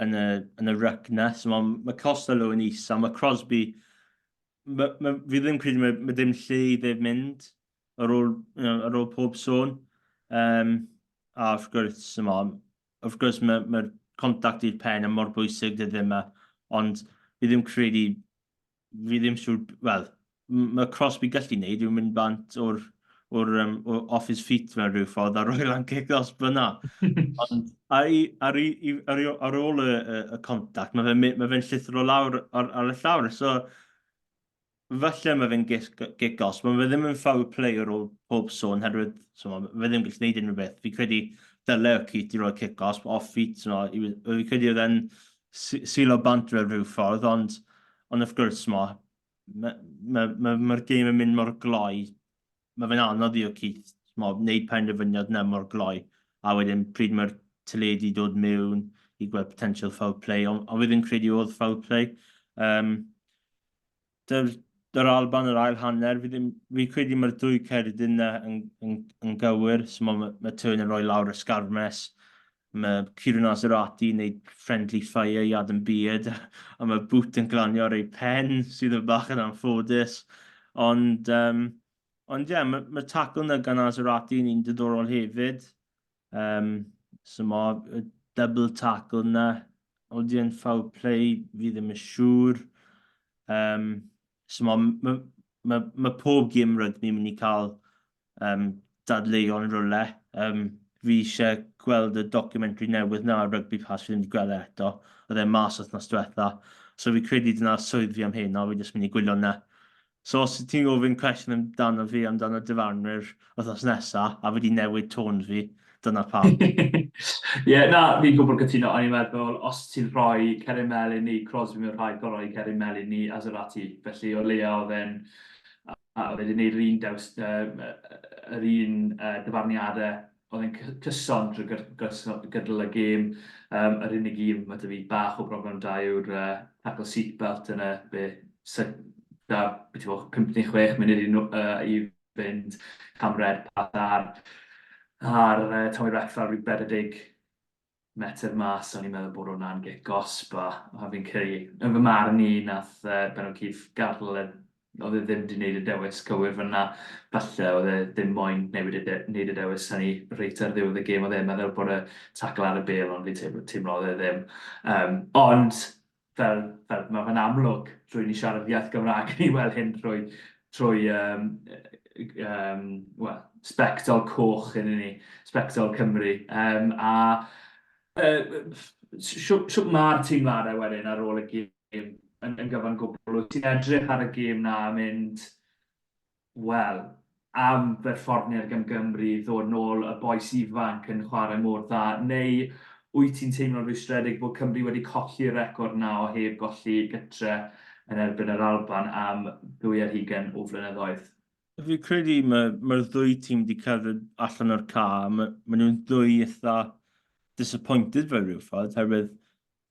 yn y, yn y ryc na. So mae, mae Costello yn is, a mae Crosby, ma, ma, fi ddim credu mae, mae ddim lle i ddim mynd ar ôl, you know, ar ôl pob sôn. Um, a wrth gwrs, yma, wrth gwrs mae'r mae contact i'r pen yn mor bwysig dyddiau yma, ond fi ddim credu fi ddim siŵr, wel, mae Crosby gallu neud yw mynd bant o'r, o'r, um, off his feet mewn rhyw ffordd a rhoi lan cic os byna. Ond ar, ar, ar, ar ôl y, y, y contact, mae fe'n ma fe llithro lawr ar, ar y llawr. So, falle mae fe'n gic os. Mae fe ddim yn foul play ar ôl pob sôn, herwydd so, mae fe ddim gallu gwneud unrhyw beth. Fi credu dyle o Keith i roi cic os, off feet. So, fi credu oedd e'n silo bant fel rhyw ffordd, ond, ond wrth gwrs, mo, mae'r ma, ma, ma gêm yn mynd mor gloi, mae fe'n anodd i O'Keefe, mo, wneud penderfyniad na mor gloi, a wedyn pryd mae'r teledu dod mewn i gweld potential foul play, ond on fi ddim credu oedd foul play. Um, Dy'r dy'r Alban yr ail hanner, fi ddim, fi credu mae'r dwy cerdyn 'na yn, yn, yn gywir, so mae, mae Turner yn rhoi lawr y sgarmes, mae Kieran Azerati yn gwneud friendly fire i Adam Beard, a mae Boot yn glanio ar ei pen, sydd yn bach yn anffodus. Ond, um, ond ie, yeah, mae, mae tackle 'na gan Azerati yn un diddorol hefyd. Um, so mae double tackle na, oeddi yn foul play, fi ddim yn siŵr. Um, so mae ma, ma, ma pob gêm rygbi yn mynd i cael um, dadleuon rhywle. Um, fi eisiau gweld y documentary newydd na ar Rugby Pass, fi ddim wedi gweld e eto. Oedd e mas wythnos diwetha. So fi credu dyna swydd fi am heno, fi jyst mynd i gwylio na. So os ti'n gofyn cwestiwn amdano fi, amdano dyfarnwyr wythnos nesa, a fi 'di newid tôn fi, dyna pam. Ie, na, fi'n gwbl cytuno. O'n i'n meddwl, os ti'n rhoi Cerdyn Melyn i Crosby, mae'n rhaid gorau rhoi Cerdyn Melyn i Azerati. Felly o leia oedd e'n... a oedd e 'di wneud yr un dews, yr un dyfarniadau Oedd e'n cyson drwy gydol y gêm. Um, yr unig un mae 'da fi bach o broblem da yw'r uh, tackle seatbelt yn y be, da, beth yw, 5 neu 6 munud i, uh, i fynd cam red path ar, ar uh, Tommy Reffel rhyw 40 metr mas, o'n i'n meddwl bod hwnna'n gic gosb a, a fi'n credu, yn fy marn i, nath uh, Ben O'Keefe gadael e, oedd e ddim wedi gwneud y dewis cywir fyna, falle oedd e ddim moyn newid y de wneud y dewis hynny reit ar ddiwedd y gêm, oedd e'n meddwl bod y tackle ar y bêl, ond fi'n teimlo, teimlo oedd e ddim. Um, ond, fel, fel mae fe'n amlwg drwy ni siarad iaith Gymraeg, ni weld hyn trwy, trwy um, um, well, sbectol coch yn ni, sbectol Cymru. Um, a uh, siwt mae'r teimladau wedyn ar ôl y gêm yn, yn gyfan gwbl? Wyt ti'n edrych ar y gêm na a mynd, Wel, am berfformiad gan Gymru ddod nôl y bois ifanc yn chwarae mor dda, neu wyt ti'n teimlo'n rhwystredig bod Cymru wedi colli'r record 'na o heb golli gytre yn erbyn yr Alban am ddwy ar hugain o flynyddoedd? Fi'n credu mae'r ma ddwy tîm wedi cerdded allan o'r ca, mae ma nhw'n ddwy eitha disappointed fel rhyw ffordd, herwydd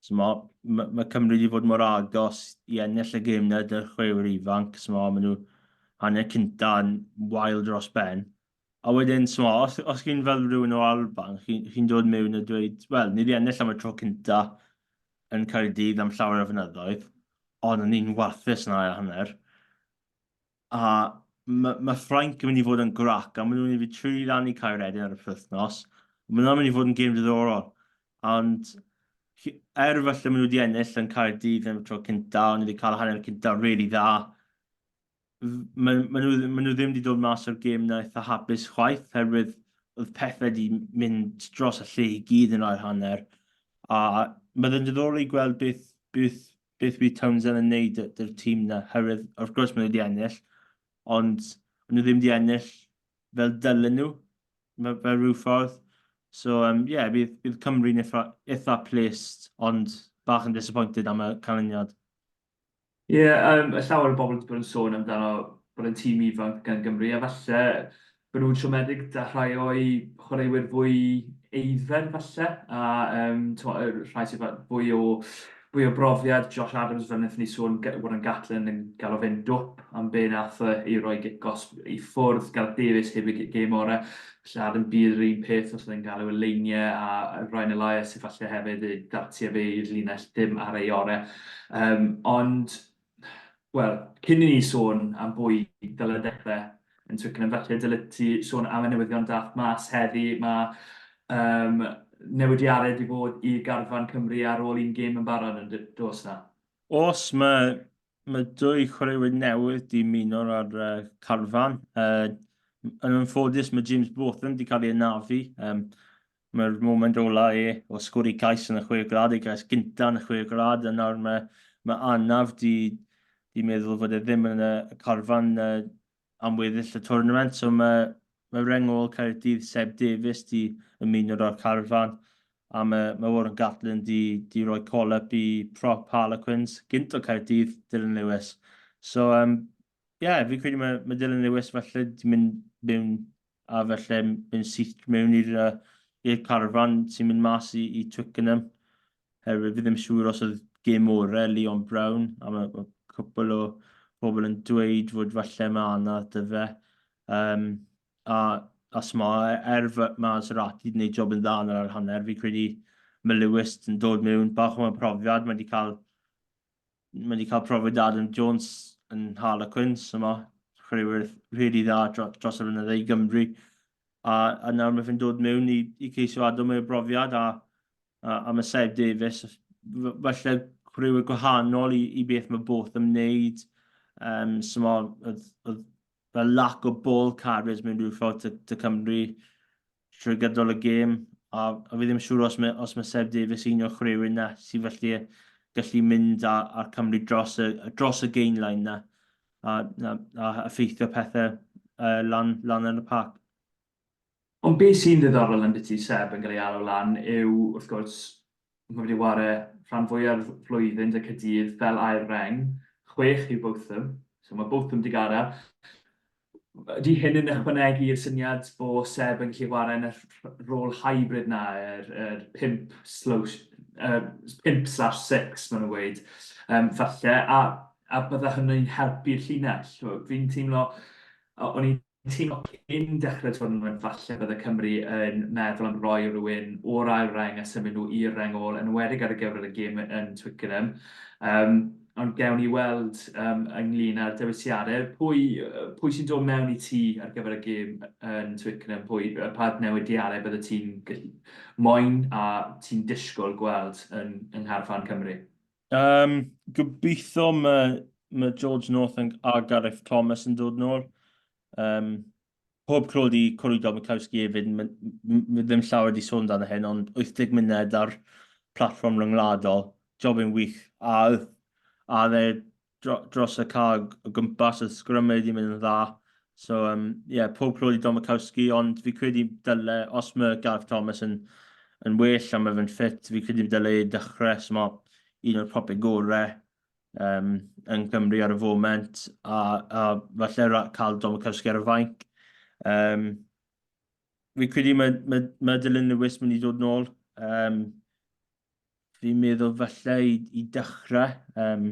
S'mo, ma' ma' Cymru wedi bod mor agos i ennill y gêm 'na 'da'r chwaraewyr ifanc, s'mo, maen nhw hanner cynta yn wael dros ben. A wedyn, s'mo, os, os chi'n fel rhywun o Alban, chi'n chi dod mewn a dweud, wel, ni wedi ennill am y tro cynta yn Caerdydd am llawer o flynyddoedd, ond o'n ni'n warthus yn ail hanner. A Mae ma Ffrainc yn mynd i fod yn grac, a maen nhw'n mynd i fi trwy lan i Caeredin ar y penwythnos. Mae hwnna'n mynd i fod yn gêm diddorol. Ond er falle maen nhw wedi ennill yn Caerdydd yn y tro cynta, ond wedi cael hanner cynta really dda. Maen ma nhw, ma nhw ddim wedi dod mas o'r gêm na eitha hapus chwaith, herwydd oedd pethau wedi mynd dros y lle i gyd yn ail hanner. A mae fe'n diddorol i gweld beth, beth beth bydd Townsend yn neud dy'r tîm na, herwydd wrth gwrs maen nhw wedi ennill, ond maen nhw ddim wedi ennill fel dylen nhw, fel rhyw ffordd. So, um, yeah, bydd, bydd Cymru'n eitha, eitha pleased, ond bach yn disappointed am y canlyniad. Ie, yeah, um, llawer o bobl wedi bod yn sôn amdano bod yn tîm ifanc gan Gymru, a falle bod nhw'n siomedig 'da rhai o'u chwaraewyr fwy aeddfed falle, a um, rhai sydd fwy o fwy o brofiad, Josh Adams fel wnaethon ni sôn, Warren Gatland yn gael o fe'n dwp am be nath e i roi gic gosb i ffwrdd, Gareth Davies heb ei gêm orau, felly Adam Beard yr un peth os oedd e'n galw y leiniau, a Ryan Elias sydd falle hefyd ei dartiau fe i'r linell dim ar ei orau. Um, ond Wel, cyn i ni sôn am bwy dylai dechrau yn Twickenham, falle dylet ti sôn am y newyddion dath mas heddi. Mae um, newidiadau wedi bod i garfan Cymru ar ôl un gêm yn barod yn dos na? Os mae, mae dwy chwaraewyr newydd di ymuno ar uh, carfan. Uh, yn anffodus mae James Botham wedi cael ei anafu. Um, Mae'r moment ola e o sgori cais yn y chwe gwlad, ei gais gynta yn y chwe gwlad, a nawr mae, mae anaf di, di meddwl fod e ddim yn y carfan uh, am weddill y tournament, so mae, mae reng ôl Caerdydd Seb Davies di ymuno o'r carfan, a mae, mae Warren Gatland di, di roi call-up i prop Harlequins, gynt o Caerdydd, Dylan Lewis. So, um, yeah, fi'n credu mae, mae Dylan Lewis falle di mynd mewn a felly mynd syth mewn i'r uh, i'r carfan sy'n mynd mas i, i Twickenham. Herwydd fi ddim siŵr os oedd gêm orau Leon Brown, a mae, mae cwpl o bobl yn dweud fod falle mae Anna dy fe. Um, a, a sma, er mae Zarate wedi gwneud job yn dda yn yr hanner, fi credu mae Lewis yn dod mewn bach o'n profiad, mae wedi cael Mae wedi cael profiad Adam Jones yn Harlequins, so mae chwaraewyr rili dda dros, dros y flynydde i Gymru. A, a nawr mae fe'n dod mewn i, i ceisio adw mwy o brofiad a, a, a mae Seb Davies, falle chwaraewyr gwahanol i, i beth mae both yn wneud. Um, so mae, oedd, oedd fel lack o ball carriers mewn rhyw ffordd ty, ty Cymru trwy gydol y gêm, a, a fi ddim siŵr os mae, os mae Seb Davies un o'r chwaraewyr na sydd felly gallu mynd â'r Cymru dros y, dros y gain line na, a, a, a effeithio pethau uh, lan, lan yn y parc. Ond beth sy'n ddiddorol yn byti Seb yn cael ei alw lan yw, wrth gwrs, mae wedi ware rhan fwyaf flwyddyn 'da Caerdydd fel ail reng, chwech yw Botham, so mae Botham 'di gadael. Ydy hyn yn ychwanegu i'r syniad bo Seb yn gallu chwarae yn y rôl hybrid 'na, yr, yr 5 slow, uh, 5/6 maen nhw'n gweud, um, falle, a, a bydde hynny'n helpu'r llinell. Fi'n teimlo, o'n i'n teimlo cyn dechrau'r tournament falle bydde Cymru yn meddwl am roi rhywun o'r ail reng a symud nhw i'r reng ôl, yn enwedig ar y gyfer y gêm yn Twickenham. Um, ond gewn ni weld um, ynglyn â'r dewisiadau. Pwy, pwy sy'n dod mewn i ti ar gyfer y gêm yn Twickenham? Pwy, pa newidiadau bydde ti'n moyn a ti'n disgwyl gweld yn, yng Ngharfan Cymru? Um, gobeithio mae, mae George North a Gareth Thomas yn dod nôl. Um, pob clod i Corey Domachowski hefyd, mae ddim llawer wedi sôn dan hyn, ond 80 munud ar platfform ryngwladol, job yn wych. A a dde dros y car o gwmpas, y sgrym wedi mynd yn dda. So, um, yeah, pob clod i Domachowski, ond fi credu dyle, os mae Gareth Thomas yn, yn well a mae fe'n ffit, fi credu dyle ei dechrau, so mae un o'r propiau gorau um, yn Cymru ar y foment, a, a falle cael Domachowski ar y fainc. Um, fi credu mae, mae, mae Dylan Lewis mynd i dod nôl. Um, Fi'n meddwl falle i, i dechrau. Um,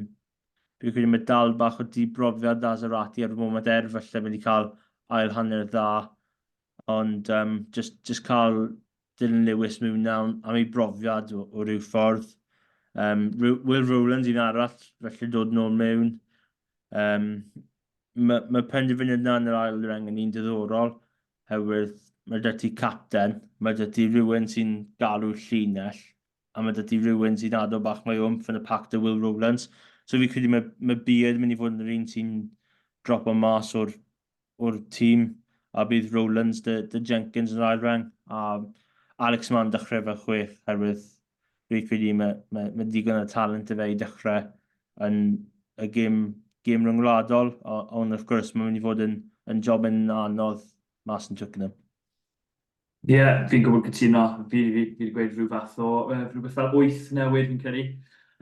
fi'n credu mae dal bach o dibrofiad dda Zarate ar y moment er falle mynd i cael ail hanner dda. Ond um, just, just cael Dylan Lewis mewn am, am ei brofiad o, o ryw ffordd. Um, Will Rowlands un arall, felly dod nôl mewn. Um, Mae ma penderfyniad yna yn yr ail reng yn un diddorol, herwydd mae 'da ti capten, mae 'da ti rhywun sy'n galw llinell, a mae 'da ti rhywun sy'n adael bach mwy o wmff yn y pac 'da Will Rowlands. So fi credu mae, mae Beard yn mynd i fod yn yr un sy'n dropo mas o'r, o'r tîm, a bydd Rowlands 'da, 'da Jenkins yn yr ail reng, a Alex Mann dechrau fel chwech, herwydd Fi'n credu mae, mae, mae digon o talent 'da fe i dechrau yn y gêm, gêm ryngwladol, ond wrth gwrs mae'n mynd i fod yn, yn job yn anodd mas yn Twickenham. Ie, yeah, fi'n gwybod cytuno. Fi, fi, fi wedi gweud rhyw fath o, uh, rhywbeth fel wyth newid fi'n credu.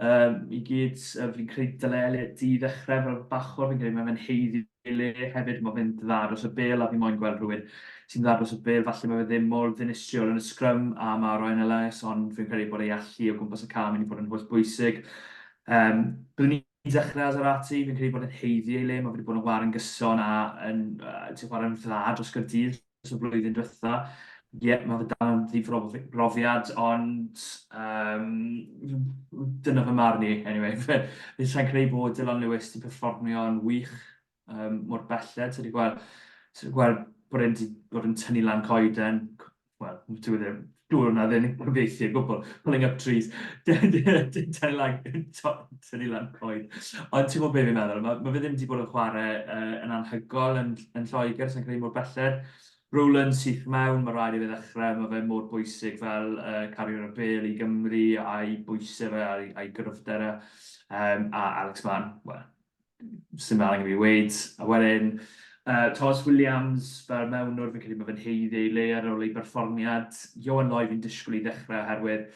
Um, I gyd, uh, fi'n credu dyle Elliot di ddechrau fel bachwr, fi'n credu mae fe'n haeddu le hefyd, mae fe'n dda dros y bêl a fi moyn gweld rhywun sy'n dda dros y bêl. Falle mae fe ddim mor ddinistriol yn y sgrym a mae Ryan Elias, ond fi'n credu bod ei allu o gwmpas y cae yn mynd i fod yn holl bwysig. Um, byddwn ni'n dechrau Azarati, fi'n credu bod e'n haeddu ei le, mae fe wedi bod yn chwarae'n gyson a yn, uh, ti'n chwarae'n dda dros Gaerdydd dros y blwyddyn diwetha. Ie, yeah, mae fe dal yn ddifrofiad, ond um, dyna fy marn i, anyway. Fi sa'n credu bod Dylan Lewis wedi perfformio'n wych um, mor belled. Ti wedi gweld, ti wedi gweld bod e'n bod yn tynnu lan coeden, wel, dwi ddim, dwi hwnna ddim yn cyfieithu o gwbl, pulling up trees, tynnu lan, tynnu lan coed. Ond ti'n gwybod beth fi'n meddwl, mae, mae fe ddim wedi bod yn chwarae uh, yn anhygol yn, yn Lloegr, sy'n credu mor belled. Rowland syth mewn, mae rhaid i fe ddechrau, mae fe mor bwysig fel uh, cario'r y bel i Gymru a'i bwysau fe a'i, a'i gryfder e. Um, a Alex Mann, wel, sy'n angen i fi weud. A wedyn, uh, Thomas Williams fel mewnwr, fi'n credu mae fe'n haeddu ei le ar ôl ei berfformiad. Ioan Lloyd fi'n disgwyl i ddechrau oherwydd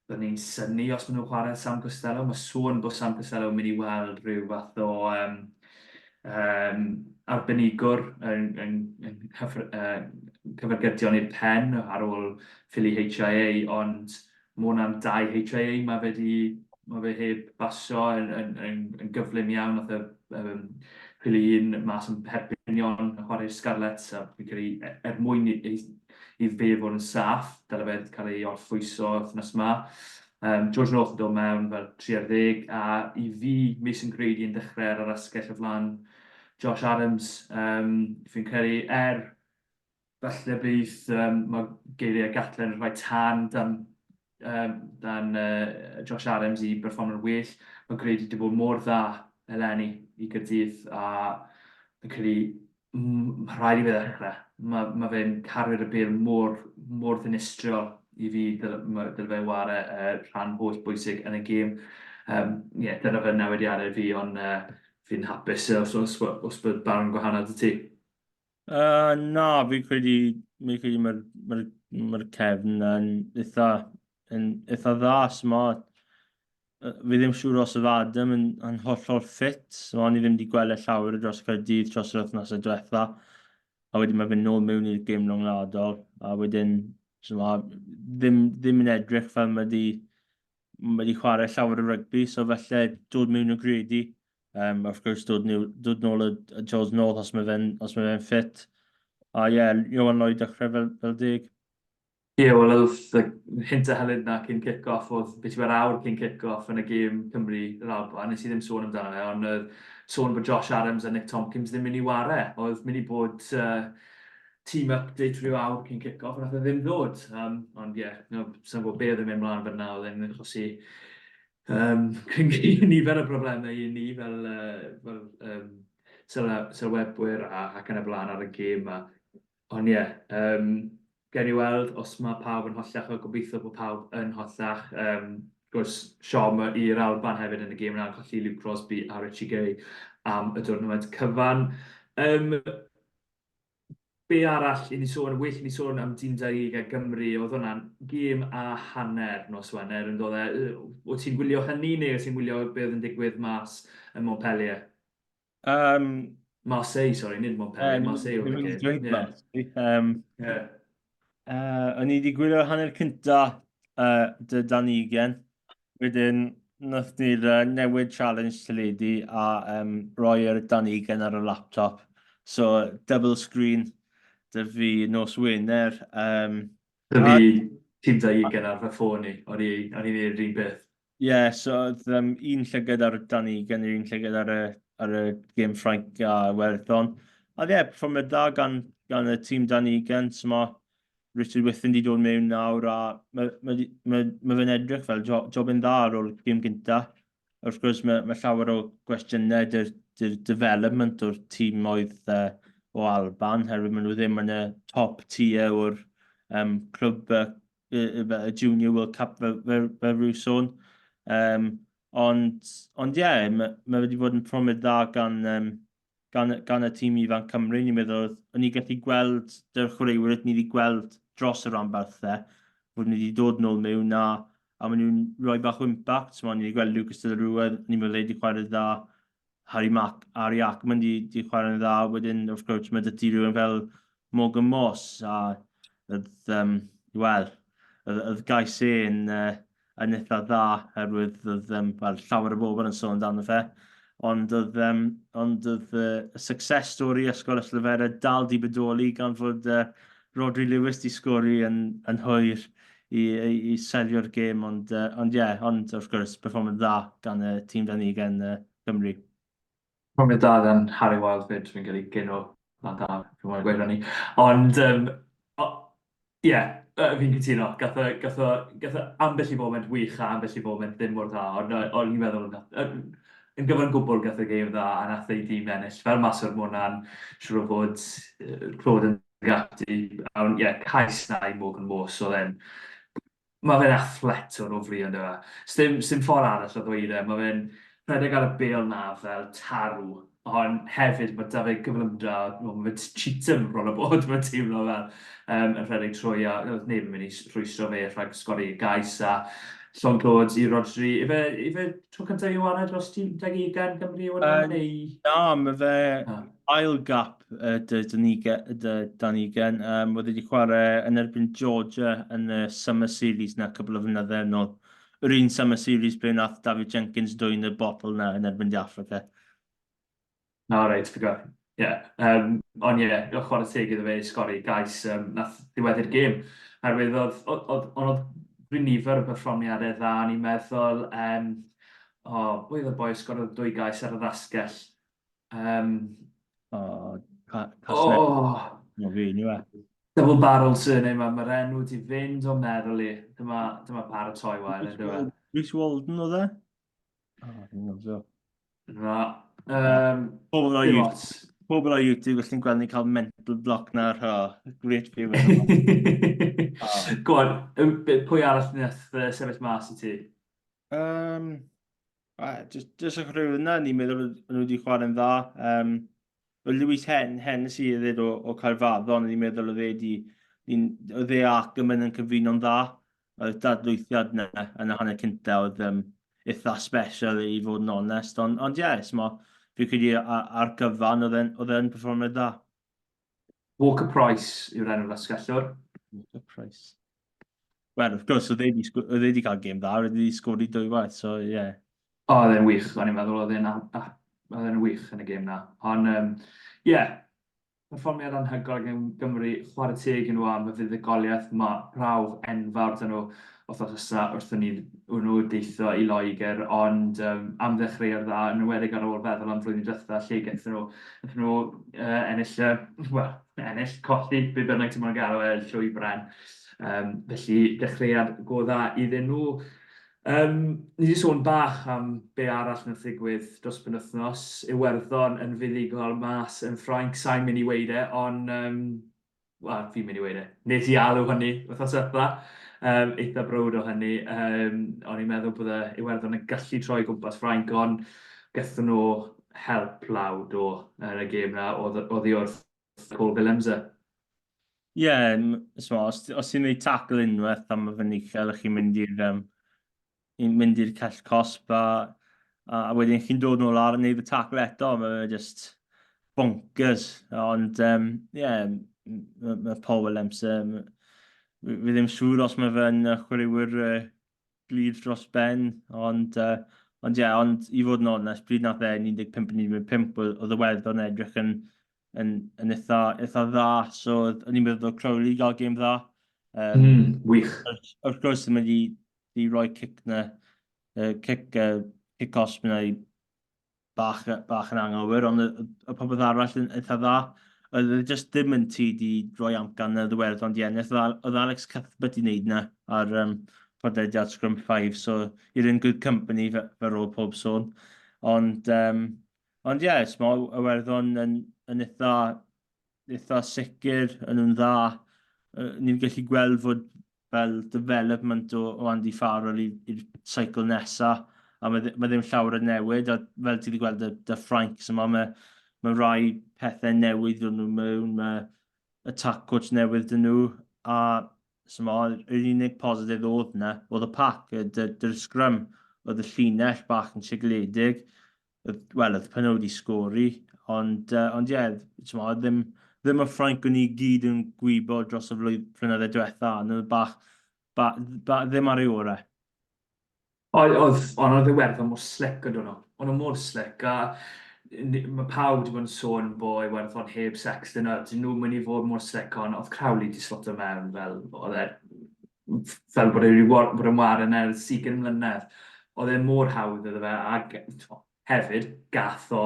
byddwn ni'n synnu os maen nhw'n chwarae Sam Costello. Mae sôn bod Sam Costello yn mynd i weld rhyw fath o um, um, arbenigwr yn, yn, yn hyffr, uh, cyfergydion i'r pen ar ôl ffili HIA, ond mae hwnna'n dau HIA, mae fe, di, mae fe heb basio yn, yn, yn, yn gyflym iawn, nath e um, ffili un mas yn Perpignan yn chwarae'r Scarlets, a fi'n credu e, er mwyn i, i, i fe fod yn saff, dyle fe cael ei orffwyso wythnos yma. Um, George North yn dod mewn fel 3 ar 10, a i fi, Mason Grady yn dechrau ar yr asgell o flaen Josh Adams. Um, fi'n credu, er falle bydd um, mae geiriau Gatland yn rhoi tân dan, um, dan uh, Josh Adams i berfformio'n well. Mae Grady wedi bod mor dda eleni i Gaerdydd a fi'n credu Mae rhaid i fe ddechrau. Mae, mae fe'n cario'r y bêl mor, mor ddinistriol i fi, dyle, dyle fe ware uh, rhan holl bwysig yn y gêm. Um, yeah, dyna fe newidiadau fi, ond uh, fi'n hapus os, os, os bod barn gwahanol dy ti. Uh, na, fi'n credu, fi'n credu mae'r ma ma cefn yn eitha, yn eitha dda, so mae Fi ddim siŵr os oedd Adam yn, yn hollol ffit, so o'n i ddim wedi gweld e llawer dros Caerdydd dros yr wythnosau diwetha. A wedyn mae fe'n nôl mewn i'r gêm rhyngwladol, a wedyn so ma, ddim, ddim yn edrych fel mae wedi, mae wedi chwarae llawer o rygbi, so falle dod mewn o gredu. Um, wrth gwrs, dod, new, dod nôl y, y George North os mae fe'n os mae fe'n ffit. A ie, yeah, Ioan Lloyd dechrau fel, fel deg. Ie, wel oedd y hint a helynt 'na cyn kick-off, oedd beth yw yr awr cyn kick-off yn y gêm Cymru yr Alban, nes i ddim sôn amdano fe, ond oedd sôn bod Josh Adams a Nick Tompkins ddim mynd i ware. Oedd mynd i bod uh, team update rhyw awr cyn kick-off, ond nath e ddim ddod. Um, ond ie, yeah, no, sa'n gwybod be oedd yn mynd mlaen fyna, oedd e'n achosi um, nifer o broblemau i ni fel, uh, fel um, sylwebwyr a, ac yn y blaen ar y gêm. A, Ond ie, yym, gewn ni weld os mae pawb yn holliach, a gobeithio bod pawb yn holliach. Yym, wrth gwrs, siom i'r Alban hefyd yn y gêm yna, colli Luke Crosby a Richie Gay am y dwrnament cyfan. Um, be arall i ni sôn, well i ni sôn am dîm 20 Gymru, oedd hwnna'n gêm a hanner nos Wener, yn dod e? Wyt ti'n gwylio hynny neu wyt ti'n gwylio be oedd yn digwydd mas yn Montpellier? Um, Marseille, sorry, nid Montpellier, Marseille oedd y gêm. Dweud Marseille. Um, yeah. Uh, o'n i wedi gwylio'r hanner cynta uh, dy dan ugen. Wedyn, nath ni'r uh, newid challenge teledu a um, roi yr dan ugen ar y laptop. So, double screen dy fi nos Wener. Um, dy fi tîm da ugen ar fy ffôn i, o'n i'n neud yr un peth. Ie, so oedd um, un llygad ar Dan Egan, yr un llygad ar y, ar y gêm Ffrainc a Iwerddon. A ie, perfformiad dda gan, gan y tîm dan ugain. So mae Richard Whiffen wedi dod mewn nawr a mae, mae, mae, mae fe'n edrych fel jo, jobyn dda ar ôl gêm gynta. Wrth gwrs, mae, mae llawer o gwestiynau dy'r dy development o'r tîm oedd uh, o Alban, herwydd maen nhw ddim yn y top tier o'r um, clwb uh, y, y Junior World Cup fel, fel, fel rhyw sôn. Um, ond, ond ie, yeah, mae, mae wedi bod yn profiad dda gan, um, gan, gan y tîm ifanc Cymru. Ni'n meddwl, o'n i'n gallu gweld dy'r chwaraewyr ni wedi gweld dros y rhanbarthau, bod ni wedi dod nôl mewn a, a maen nhw'n rhoi bach o impact. So, ni wedi gweld Lucas de la Rua, ni'n meddwl wedi chwarae dda, Harry Mack, Harry Ackman di, di chwarae'n dda, wedyn wrth gwrs mae 'da ti rhywun fel Morgan Moss a oedd, um, wel, oedd, oedd gais e yn, uh, yn eitha dda, herwydd oedd um, well, llawer o bobl yn sôn amdano fe. Ond oedd, um, ond oedd uh, y success story Ysgol Yslefera dal di bodoli gan fod uh, Rodri Lewis di sgori yn, yn hwyr i, i, i selio'r gêm, ond, uh, ond ie, yeah, ond wrth gwrs, perfformiad dda gan y tîm dan ugain uh, Cymru. Perfformiad dda gan Harry Wild fyd, fi'n cael ei gyno na da, fi'n moyn gweud hynny. Ond, um, ie, yeah, fi'n cytuno. Gath o, gath o, gath o ambell i foment wych a ambell i foment ddim mor dda, ond o'n i'n meddwl, yn gyfan gwbl gath o gêm dda a nath ei dîm ennill. Fel mas o'r Monan, siŵr o fod Claude yn gati, ond ie, cais 'na i Morgan Morse, oedd e'n... Mae fe'n athletwr o fri on'd yw e? Sdim, sdim ffordd arall o ddweud e, mae fe'n rhedeg ar y bêl 'na fel tarw, ond hefyd mae 'da fe gyflymdra, wel mae fe'n cheetah bron a bod, mae'n teimlo fel, yym, yn rhedeg trwy a oedd neb yn mynd i rhwystro fe rhag sgori gais a llond clod i Rhodri. Ife, ife tro cyntaf i ware dros tîm 21 Gymru yw hwnna, neu...? Na, mae fe ail gap dy dan ugain. Um, oedd wedi chwarae yn erbyn Georgia yn y Summer Series na cwbl o flynydde yn ôl. Yr un Summer Series ble nath David Jenkins dwyn y bottle na yn erbyn De Africa. Na, reit, fi gweld. Ie. Yeah. Um, ond ie, yeah, chwarae teg iddo fe i sgori gais um, nath ddiweddu'r gêm. Herwydd oedd, oedd, oedd, oedd rhyw nifer o berfformiadau dda, ni'n meddwl, um, o, oh, pwy oedd y boi sgorodd dwy gais ar yr asgell? Um, o, ca Casnet. Oh. No fi, ni we. Double barrel surname, mae'r ma enw di fynd o'n meddwl i. Dyma, dyma paratoi wael, yn dweud. Rhys Walden oedd e? O, fi'n lyfio. Na. Um, Pobl ar YouTube, pobl ar YouTube gallu'n gweld ni'n cael mental block na rho. Great view. Go on, pwy arall wnaeth sefyll mas i ti? Um, just, just y chwaraewyr yna, ni'n meddwl bod nhw wedi chwarae'n dda. Um, Wel, Lewis Hen, Hennessy hefyd o, o Caerfaddon, ni'n meddwl oedd e wedi, oedd e ac yn mynd yn cyfuno'n dda. Oedd dadlwythiad yna yn y hanner cynta oedd um, eitha special i fod yn onest. Ond, ond ie, yes, mo, fi credu ar gyfan oedd e'n oedd e'n perfformiad dda. Walker Price yw'r enw'r asgellwr. Walker Price. Wel, wrth gwrs, oedd e wedi cael gêm dda, oedd e wedi sgori dwywaith, so ie. Yeah. O, oedd e'n wych, o'n i'n meddwl oedd e'n oedd e'n wych yn y gêm na. Ond, ie, um, yeah, perfformiad anhygoel gan Gymru, chwarae teg i nhw am y fuddugoliaeth, mae prawf enfawr 'da nhw wythnos nesa wrth i ni nhw deithio i Loegr, ond um, am ddechreuad dda, yn enwedig ar ôl feddwl am flwyddyn diwetha lle gaethon nhw, gaethon nhw uh, ennill, uh, wel, ennill, colli, be bynnag ti'n moyn galw e, llwy bren. Um, felly, dechreuad go dda iddyn nhw. Um, ni wedi sôn bach am be arall nath ddigwydd dros penwythnos. Iwerddon yn fuddugol mas yn Ffrainc, sa'n mynd i weud e, ond um, wel, fi'n mynd i weud e. Nes i alw hynny wythnos diwetha. Um, eitha browd o hynny. Um, o'n i'n meddwl bod Iwerddon yn gallu troi gwmpas Ffrainc, ond gaethon nhw help law do yn y gêm na oddi wrth Paul Willemse. Ie, yeah, os, os ti'n gwneud tackle unwaith am y fe'n uchel, chi'n mynd i'r um, mynd i'r cell cosb a, a, a wedyn chi'n dod nôl ar a wneud y tackle eto, mae fe just bonkers. Ond, ie, um, yeah, mae ma Paul Willemse, fi ddim siŵr os mae fe'n chwaraewyr uh, glir dros ben, ond, uh, ond ie, yeah, ond i fod yn onest, pryd nath e 15 yn 15, oedd y Werddon edrych yn, yn, yn eitha, eitha dda, so o'n i'n meddwl Crowley gael gêm dda. Um, mm, wych. Wrth gwrs, ddim wedi di roi cic na, uh, cic, uh, cic cosb na i bach, bach yn anghywir, ond y, y popeth arall yn eitha dda. Oedd e just ddim yn ti di roi amcan y Iwerddon di ennill. Oedd Alex Cuthbert di wneud na ar um, podlediad Scrum 5, so you're in good company fe, fe ôl pob sôn. Ond, um, ond ie, yeah, small, Iwerddon yn, yn eitha eitha sicr, yn nhw'n dda. Ni'n gallu gweld fod fel development o, o Andy Farrell i'r cycle nesa, a mae, mae ddim llawer yn newid, a fel ti wedi gweld y, y Ffrainc yma, mae, mae rai pethau newydd dod nhw mewn, mae attack coach newydd dyn nhw, a so, yr unig positif oedd yna, oedd y pac, y, y, y scrum, oedd y llinell bach yn sigledig, wel, oedd Penaud wedi sgori, ond, uh, ond ie, yeah, ddim, ddim y Ffrainc o'n i gyd yn gwybod dros y flynyddoedd diwetha, ond oedd bach, ba, ba, ddim ar ei orau. Oedd, oedd, ond oedd Iwerddon mor slick yn nhw. O'n nhw mor slick, a mae pawb wedi bod yn sôn bo Iwerddon heb Sexton, a dyn nhw'n mynd i fod mor slick, ond oedd Crowley wedi slotio mewn fel, oedd e, fel bod e wedi bod yn ware yn ers 20 mlynedd. Oedd e mor hawdd iddo fe, ac hefyd, gath o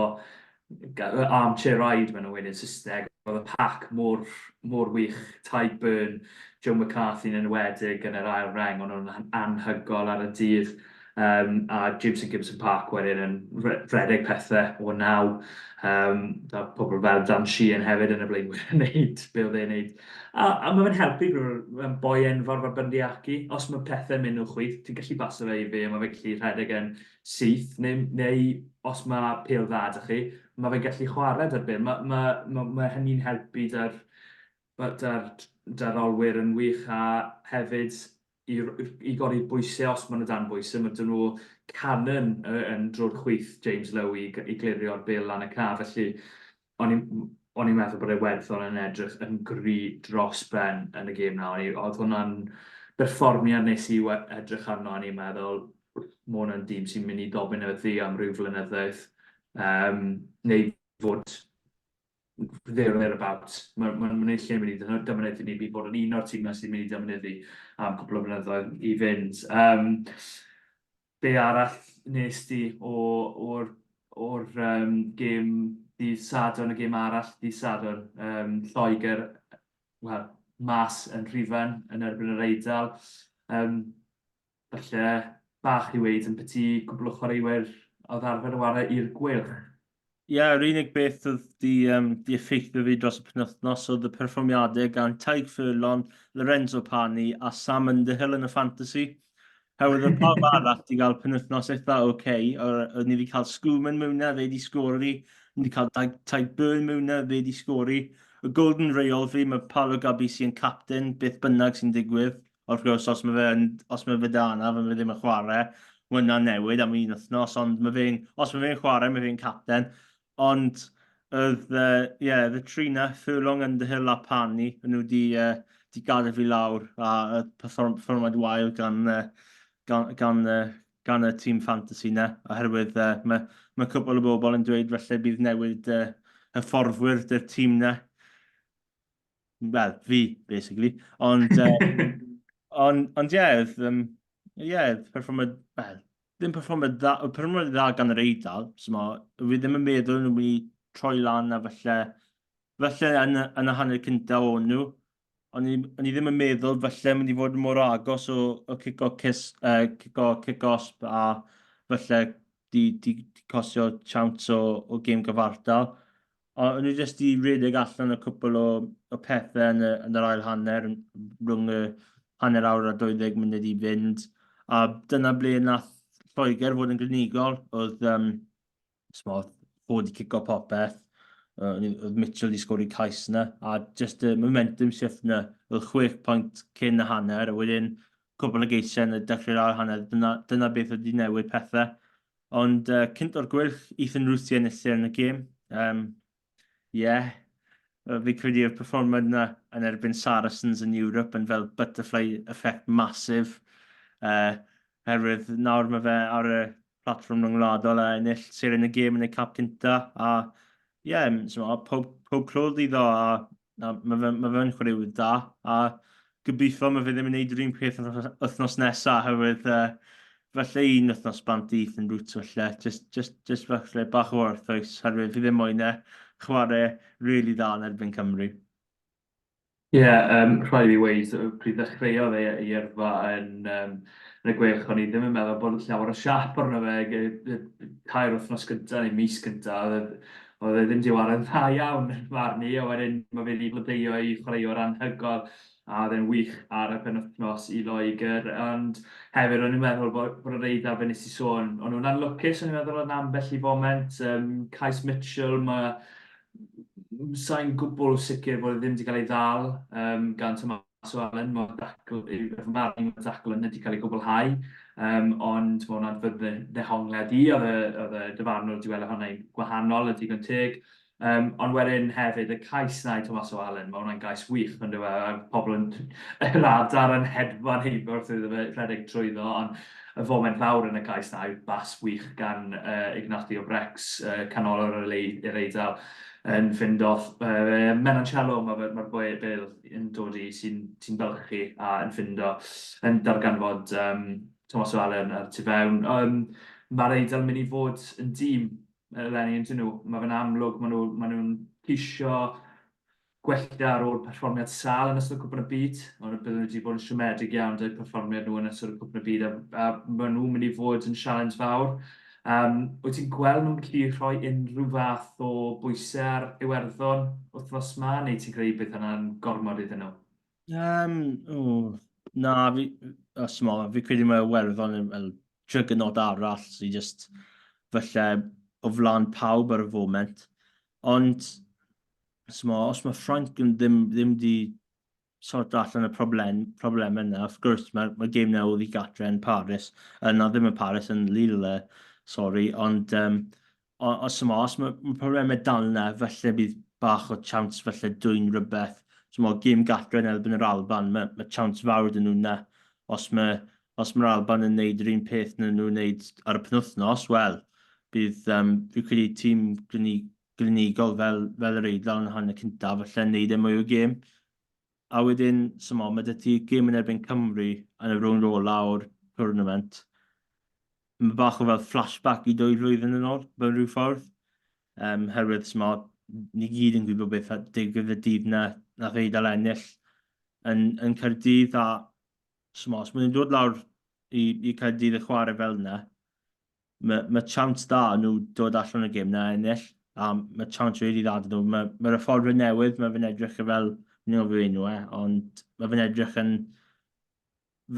armchair ride maen nhw'n weud yn Saesneg, oedd y pac mor, mor wych, Tadhg Beirne, Joe McCarthy yn enwedig yn yr ail reng, o'n nhw'n anhygoel ar y dydd. Um, a Jamison Gibson-Park wedyn yn rhedeg pethau o naw. Um, a pobl fel Dan Sheehan hefyd yn y blaenwyr yn neud be oedd e'n neud. A, a mae fe'n helpu mae'n boi enfawr fel Bundee Aki. Os mae pethau'n mynd o chwith, ti'n gallu basio fe i fe, a mae fe'n gallu rhedeg yn syth, neu, neu os mae pêl dda 'da chi, mae fe'n gallu chwarae 'da'r bêl. Mae, mae, mae, mae hynny'n helpu 'da'r, 'da'r, 'da'r olwyr yn wych a hefyd i, i godi bwysau os maen nhw dan bwysau. Mae dyn nhw cannon yn drwy'r chwith James Lowe i, i glirio'r bêl lan y ca. Felly, o'n i'n o'n i'n meddwl bod Iwerddon yn edrych yn gry dros ben yn y gêm na. O'n i, oedd hwnna'n berfformiad nes i edrych arno, o'n i'n meddwl, mae hwn yn dîm sy'n mynd i dominyddu am ryw flynyddoedd, um, neu fod there or thereabouts. Mae'n ma, ma, ma lle mynd i dominyddu ni, bydd bod yn un o'r tîmau sy'n mynd i dominyddu am cwpl o flynyddoedd i fynd. Um, be arall nes di o, o'r, or, um, gêm dydd Sadwrn, y gêm arall dydd Sadwrn, um, Lloegr, wel, mas yn Rhufain yn erbyn yr Eidal. Um, Falle bach i weud yn byti cwpl o chwaraewyr oedd arfer ware i'r Gweilch. Ie, yeah, yr unig beth oedd di, um, di effeithio fi dros y penwythnos oedd y perfformiadau gan Tadhg Furlong, Lorenzo Pani a Sam Underhill yn y fantasy. Herwydd oedd pawb arall di gael penwythnos eitha oce, okay. Oedd ni wedi cael Schoeman mewn na, fe di sgori, ni wedi cael Tadhg Beirne mewn na, fe di sgori. Y golden rheol fi, mae Paolo Gabisi yn captain, beth bynnag sy'n digwydd. Wrth gwrs, os mae fe, yn, os mae fe dan anaf, mae fe ddim yn chwarae, mae hwnna'n newid am un wythnos, ond mae fe'n, os mae fe'n chwarae, mae fe'n capten. Ond, oedd, uh, yeah, the tri na, Furlong, Underhill a Pani, yn nhw di, uh, di gadael fi lawr, a uh, perfformiad wael gan, uh, gan, gan, uh, gan y tîm fantasy na, oherwydd uh, mae, mae cwpl o bobl yn dweud felly bydd newid uh, hyfforddwyr dy'r tîm na. Wel, fi, basically. Ond, uh, ond, ond ie, yeah, um, yeah, perfformiad, well, ddim perfformiad dda, perfformiad dda gan yr Eidal, so ma, fi ddim yn meddwl nhw'n mynd i troi lan a falle, falle yn, yn y hanner cyntaf o'n nhw, ond i, o'n i ddim yn meddwl falle mynd i fod mor agos o, o cico, kiss, uh, cico, cic osb a falle di, di, di costio chance o, o gêm gyfartal. O'n nhw jyst 'di rhedeg allan o cwpl o, o pethau yn y, yn yr ail hanner, rhwng y hanner awr a 20 munud i fynd. A dyna ble nath Lloegr fod yn glinigol. Oedd, um, small, Ford i cico popeth. Oedd Mitchell wedi sgori cais yna. A just y momentum shift yna. Oedd 6 pwynt cyn y hanner, a wedyn cwpl o geisiau yn y dechrau'r ail hanner. Dyna, dyna beth oedd wedi newid pethau. Ond uh, cynt o'r Gweilch, Ethan Roots i enillu yn y gêm. Um, yeah, fi credu i'r perfformiad yna yn erbyn Saracens yn Europe yn fel butterfly effect massive. Uh, herwydd nawr mae fe ar y platfform rhyngwladol a ennill sir yn y gêm yn y cap cynta. A ie, yeah, so, pob, pob clod iddo a Na, mae fe'n ma fe chwaraewyr da, a gobeithio mae fe ddim yn gwneud yr un peth wythnos nesaf, oherwydd uh, Falle un wythnos bant i Ethan Roots falle, just, just, just falle bach o orffwys, herwydd fi ddim moyn e chwarae really dda yn erbyn Cymru. Ie, yeah, rhaid i fi weud, pryd ddechreuodd e ei yrfa yn y Gweilch, o'n i ddim yn meddwl bod llawer o siap arno fe, tair wythnos gyntaf neu mis gyntaf, oedd e ddim wedi chwarae'n dda iawn yn marn i, a wedyn mae fe wedi blodeuo i chwaraewr anhygoel, a oedd e'n wych ar y penwythnos i Loegr, ond hefyd o'n i'n meddwl bod yr Eidal, fe nes i sôn, o'n nhw'n anlwcus, o'n i'n meddwl yn ambell i foment, cais Mitchell, mae sai'n gwbl sicr bod e ddim wedi cael ei ddal gan Tommaso Allan, mae'r dacl, i fy marn i, mae'r dacl yna wedi cael ei gwblhau, ond mae hwnna'n fy ddehongliad i, oedd y, oedd y dyfarnwr wedi weld hwnna'n gwahanol, yn digon teg. Ond wedyn hefyd, y cais 'na i Tommaso Allan, mae hwnna'n gais wych, on'd yw e? A pobl yn yr adar yn hedfan heibio wrth iddo fe rhedeg trwyddo, ond y foment fawr yn y cais 'na yw bas wych gan Ignacio Brex, canolwr yr yr Eidal, yn ffindo Menoncello, mae fe, mae'r boi Bale yn dod i sy'n sy'n bylchu a yn ffindo, yn darganfod Tommaso Allan ar tu fewn. Mae'r Eidal yn mynd i fod yn dîm eleni, ydyn nhw? Mae fe'n amlwg, maen nhw, maen nhw'n ceisio gwella ar ôl perfformiad sâl yn ystod Cwpan y Byd, ond bydden nhw wedi bod yn siomedig iawn 'da'u perfformiad nhw yn ystod y Cwpan y Byd, a maen nhw'n mynd i fod yn sialens fawr. Wyt ti'n gweld nhw'n gallu rhoi unrhyw fath o bwysau ar Iwerddon wythnos 'ma, neu ti'n credu bydd hynna'n gormod iddyn nhw? O, na, fi, os mo, fi credu mae Iwerddon yn fel juggernaut arall sy'n just falle o flaen pawb ar y foment. Ond, os mo, os mae Ffrainc yn ddim, ddim di sort allan y problem, problemau yna, wrth gwrs, mae, mae gêm newydd i gatre yn Paris, na ddim yn Paris, yn Lille, sori, ond um, os yma, os mae, mae problemau dal yna, felly bydd bach o chance felly dwy'n rhywbeth. So mae gêm gatre yn erbyn yr Alban, mae, mae chance fawr dyn nhw yna. Os mae, os mae'r Alban yn neud yr un peth na nhw'n neud ar y penwythnos, wel, bydd, um, fi'n credu tîm glinigol fel, fel yr Eidal yn hanner cyntaf, felly yn neud e mwy o gêm. A wedyn, so mae 'da ti gêm yn erbyn Cymru yn y rownd ola o'r tournament. Mae bach o fel flashback i dwy flwyddyn yn ôl, mewn rhyw ffordd. Herwydd, so ni gyd yn gwybod beth digwydd y dydd na nath Eidal ennill yn Caerdydd a so, os maen nhw'n dod lawr i Caerdydd y chwarae fel yna, Mae ma chance da nhw dod allan o'r gêm na ennill, a mae chance really dda dyn nhw. Mae'r ma hyfforddwr newydd, mae fe'n edrych yn fel, fi'n anghofio enw e, ond mae fe'n edrych yn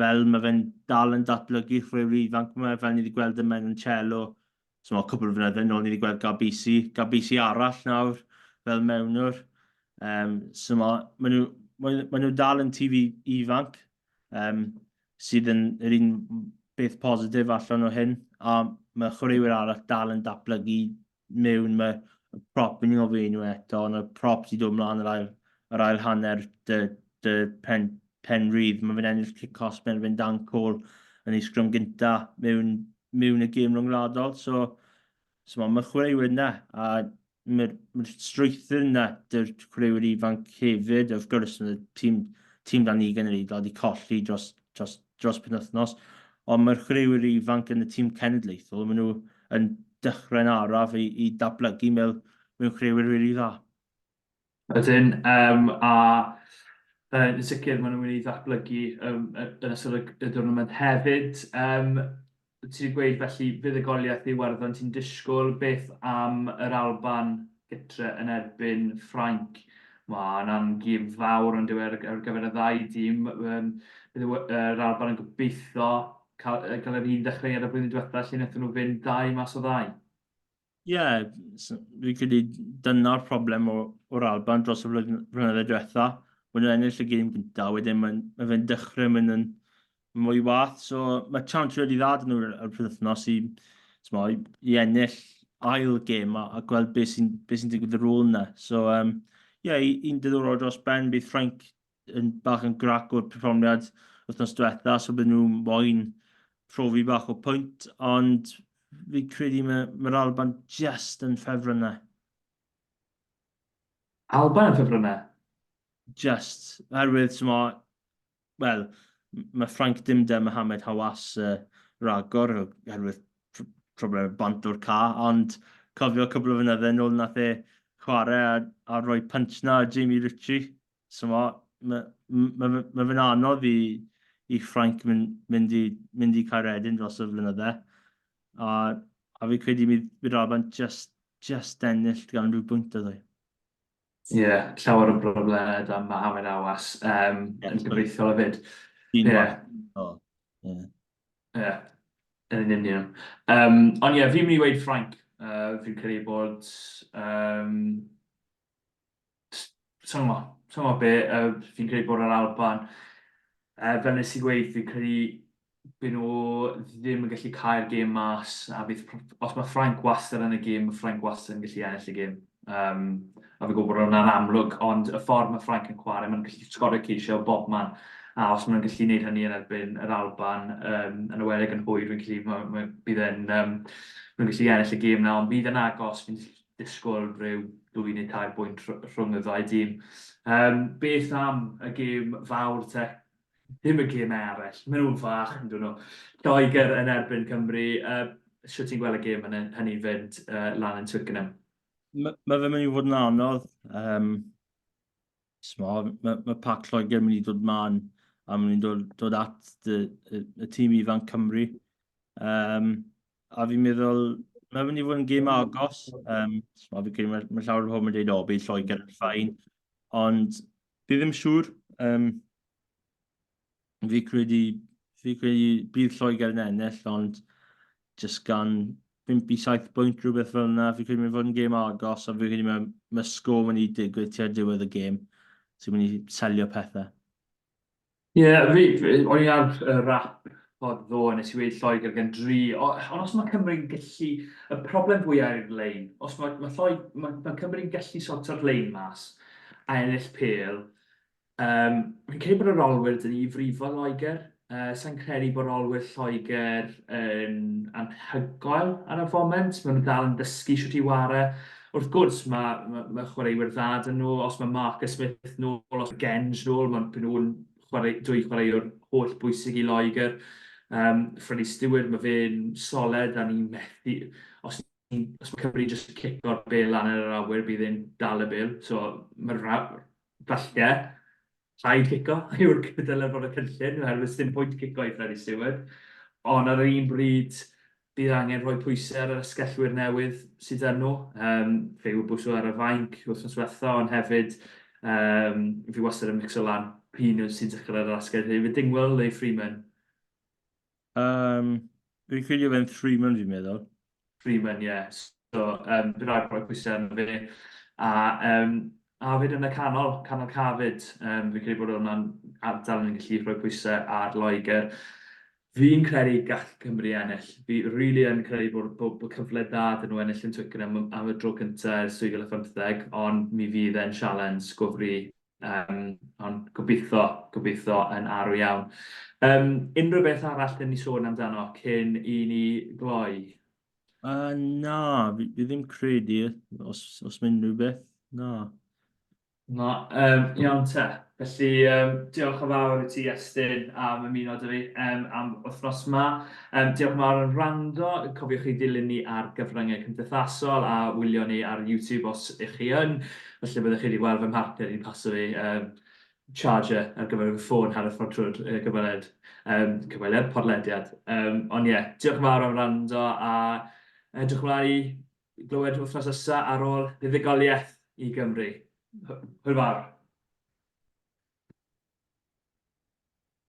fel mae fe'n dal yn datblygu chwaraewyr ifanc yma, fel ni wedi gweld yn Menoncello, so mae cwpl o flynyddoedd nôl ni wedi gweld Gabisi, Gabisi arall nawr fel mewnwr. So mae, ma nhw, ma, ma nhw dal yn TV ifanc, sydd yn yr un beth positif allan o hyn, a mae chwaraewyr arall dal yn datblygu mewn, mae y prop, fi'n anghofio enw eto, ond y prop sy'n dod mlaen yr ail, yr ail hanner dy, dy pen, pen rydd, mae fe'n ennill cic cosb yn erbyn Dan Cole yn ei sgrym gynta mewn, mewn y gêm rhyngwladol, so, so mae chwaraewyr yna, a mae'r ma strwythur yna dy'r chwaraewyr ifanc hefyd, wrth gwrs, mae'r tîm, tîm dan ugain yr Eidal wedi colli dros, dros, dros penwythnos, ond mae'r chwaraewyr ifanc yn y tîm cenedlaethol, maen nhw yn dechrau'n araf i datblygu mewn, mewn chwaraewyr rili dda. Ydyn, a yn sicr maen nhw'n mynd i ddatblygu yn ystod y dwrnament hefyd. Ti wedi gweud felly fuddugoliaeth Iwerddon ti'n disgwyl, beth am yr Alban gytre yn erbyn Ffrainc? Mae hwnna'n gêm fawr on'd yw e ar gyfer y ddau dîm. Bydd yr Alban yn gobeithio cael yr un ddechreuad â blwyddyn diwetha lle wnaethon nhw fynd ddau mas o ddau. Ie, fi'n credu dyna'r problem o'r Alban dros y flynyddoedd diwetha. Maen nhw'n ennill y gêm gyntaf, wedyn mae'n ma fe'n dechrau mynd yn mwy wath. So mae chance really dda dyn nhw ar y penwythnos i, i ennill ail gêm a gweld beth sy'n be sy digwydd ar ôl yna. So, yeah, un diddorol dros ben, bydd Ffrainc yn bach yn grac o'r perfformiad wythnos diwetha, so bydden nhw moyn profi bach o pwynt, ond fi credu mae'r ma Alban just yn ffefrynnau. Alban yn ffefrynnau? Just, oherwydd, wel, mae Ffrainc dim 'da Mohamed Haouas, ragor oherwydd problemau bant o'r ca, ond cofio cwbl o flynydde nôl nath e chwarae a, a rhoi punch na Jamie Ritchie. So ma, ma, ma, ma, ma fe'n anodd i, i Ffrainc mynd, mynd, i, mynd i Caeredin dros y flynydde. A, a fi credu mi bydd Alban just, just ennill gan rhyw bwynt o ddwy. Ie, yeah, llawer o broblemau da Mohamed Awas um, yeah, yn gyfreithiol hefyd. Ie. Yeah. Oh, yeah. Ie, yn union. Um, ond ie, yeah, fi'n mynd i weud Ffrainc. Uh, fi'n credu bod... Um, Sa'n gwybod, sa'n gwybod be, uh, fi'n credu bod yr Alban, uh, fel nes i gweud, fi'n credu byd nhw ddim yn gallu cael gêm mas, a bydd, os mae Ffrainc wastad yn y gêm, mae Ffrainc wastad yn gallu ennill y gêm. Um, a fi'n gwybod bod hwnna'n amlwg, ond y ffordd mae Ffrainc yn chwarae, maen nhw'n gallu sgorio ceisio o bob man. A os maen nhw'n gallu gwneud hynny yn erbyn yr Alban, um, yn ewedig yn hwyr, fi'n gallu, ma, ma, bydd e'n, um, maen nhw'n gallu ennill y gêm na, ond bydd e'n agos, fi'n disgwyl rhyw ddwy neu tair bwynt rhwng y ddau dîm. Um, beth am y gêm fawr te? Ddim y gêmau eraill, maen nhw'n fach yn dyn nhw. Lloegr yn erbyn Cymru, uh, sut ti'n gweld y gêm hynny, hynny fynd uh, lan yn Twickenham? Mae ma fe'n mynd i fod yn anodd. Um, Smo, mae ma pac Lloegr yn mynd i dod man a mynd i dod, dod at y, y, y tîm ifanc Cymru. Um, a fi'n meddwl, mae'n mynd i fod yn gêm agos. Um, smo, fi'n credu mae, mae llawer o bobl yn dweud, o, bydd Lloegr yn ffain. Ond fi ddim siŵr. Um, fi credu, fi credu bydd Lloegr yn ennill, ond jyst gan 5 i 7 bwynt rhywbeth fel yna. Fi credu mae'n fod yn gêm agos, a fi credu mae, mae sgôr mynd i digwydd tua'r diwedd y gêm sy'n mynd i selio pethau. Ie, yeah, fi, fi, o'n i ar y rap pod ddo, nes i weud Lloegr gen dri, ond os mae Cymru'n gallu, y problem fwyaf yw'r lein, os mae, mae, Lloeg, mae, mae Cymru'n gallu sorto'r lein mas a ennill pêl, Yym, fi'n credu bod yr olwyr 'da ni i frifo Loegr. Yy, sa i'n credu bod olwyr Lloegr yn anhygoel ar y foment. Maen nhw dal yn dysgu shwt i ware. Wrth gwrs, mae ma' ma' chwaraewyr dda 'da nhw. Os mae Marcus Smith nôl, os mae Genge nôl, maen nhw'n chwarae, dwy chwaraewr holl bwysig i Loegr. Um, Freddie Steward, mae fe'n soled a ni'n methu... Os os mae Cymru jyst yn cico'r bêl lan yn yr awyr, bydd e'n dal y bêl. So, mae ra... falle, rhaid cico yw'r dylai fod y cynllun, oherwydd sdim pwynt cico i Freddie Steward. Ond ar yr un bryd, bydd angen rhoi pwysau ar yr asgellwyr newydd sydd 'da nhw. Um, fe yw bwysau ar y fainc wythnos diwetha, ond hefyd um, fi wastad yn mixo lan p'un sy'n dechrau ar yr asgell, fe Dingwell neu Freeman. Um, fi'n credu fe'n Freeman fi'n meddwl. Freeman, ie. Yeah. So, um, bydd rhaid rhoi pwysau arno fe. A, um, a fyd yn y canol, canol cafyd. Um, fi'n credu bod hwnna'n ardal yn gallu rhoi pwysau ar Loegr. Fi'n credu gall Cymru ennill. Fi really yn credu bod, bod, bod cyfle da dyn nhw ennill yn Twickenham am, am y dro cyntaf ers 2015, ond mi fydd e'n sialens gofri Yym, ond gobeithio, gobeithio yn arw iawn. Yym, unrhyw beth arall dyn ni sôn amdano cyn i ni gloi? Uh, na, fi, fi ddim credu os, os mae unrhyw beth, na. Na, um, iawn te. Felly, um, diolch yn fawr i ti, Estyn, am ymuno â fi um, am wythnos yma. Um, diolch yn fawr am wrando. Cofiwch chi ddilyn ni ar gyfryngau cymdeithasol a wylio ni ar YouTube os ych chi yn. Falle byddech chi wedi gweld fy mhartner i'n paso fi um, charger ar gyfer fy ffôn hanner ffordd trwy'r uh, cyfweliad, um, cyfweliad, podlediad. Um, ond ie, yeah, diolch yn fawr am wrando a edrych ymlaen i glywed wythnos nesaf ar ôl buddugoliaeth i Gymru. Hwyl fawr.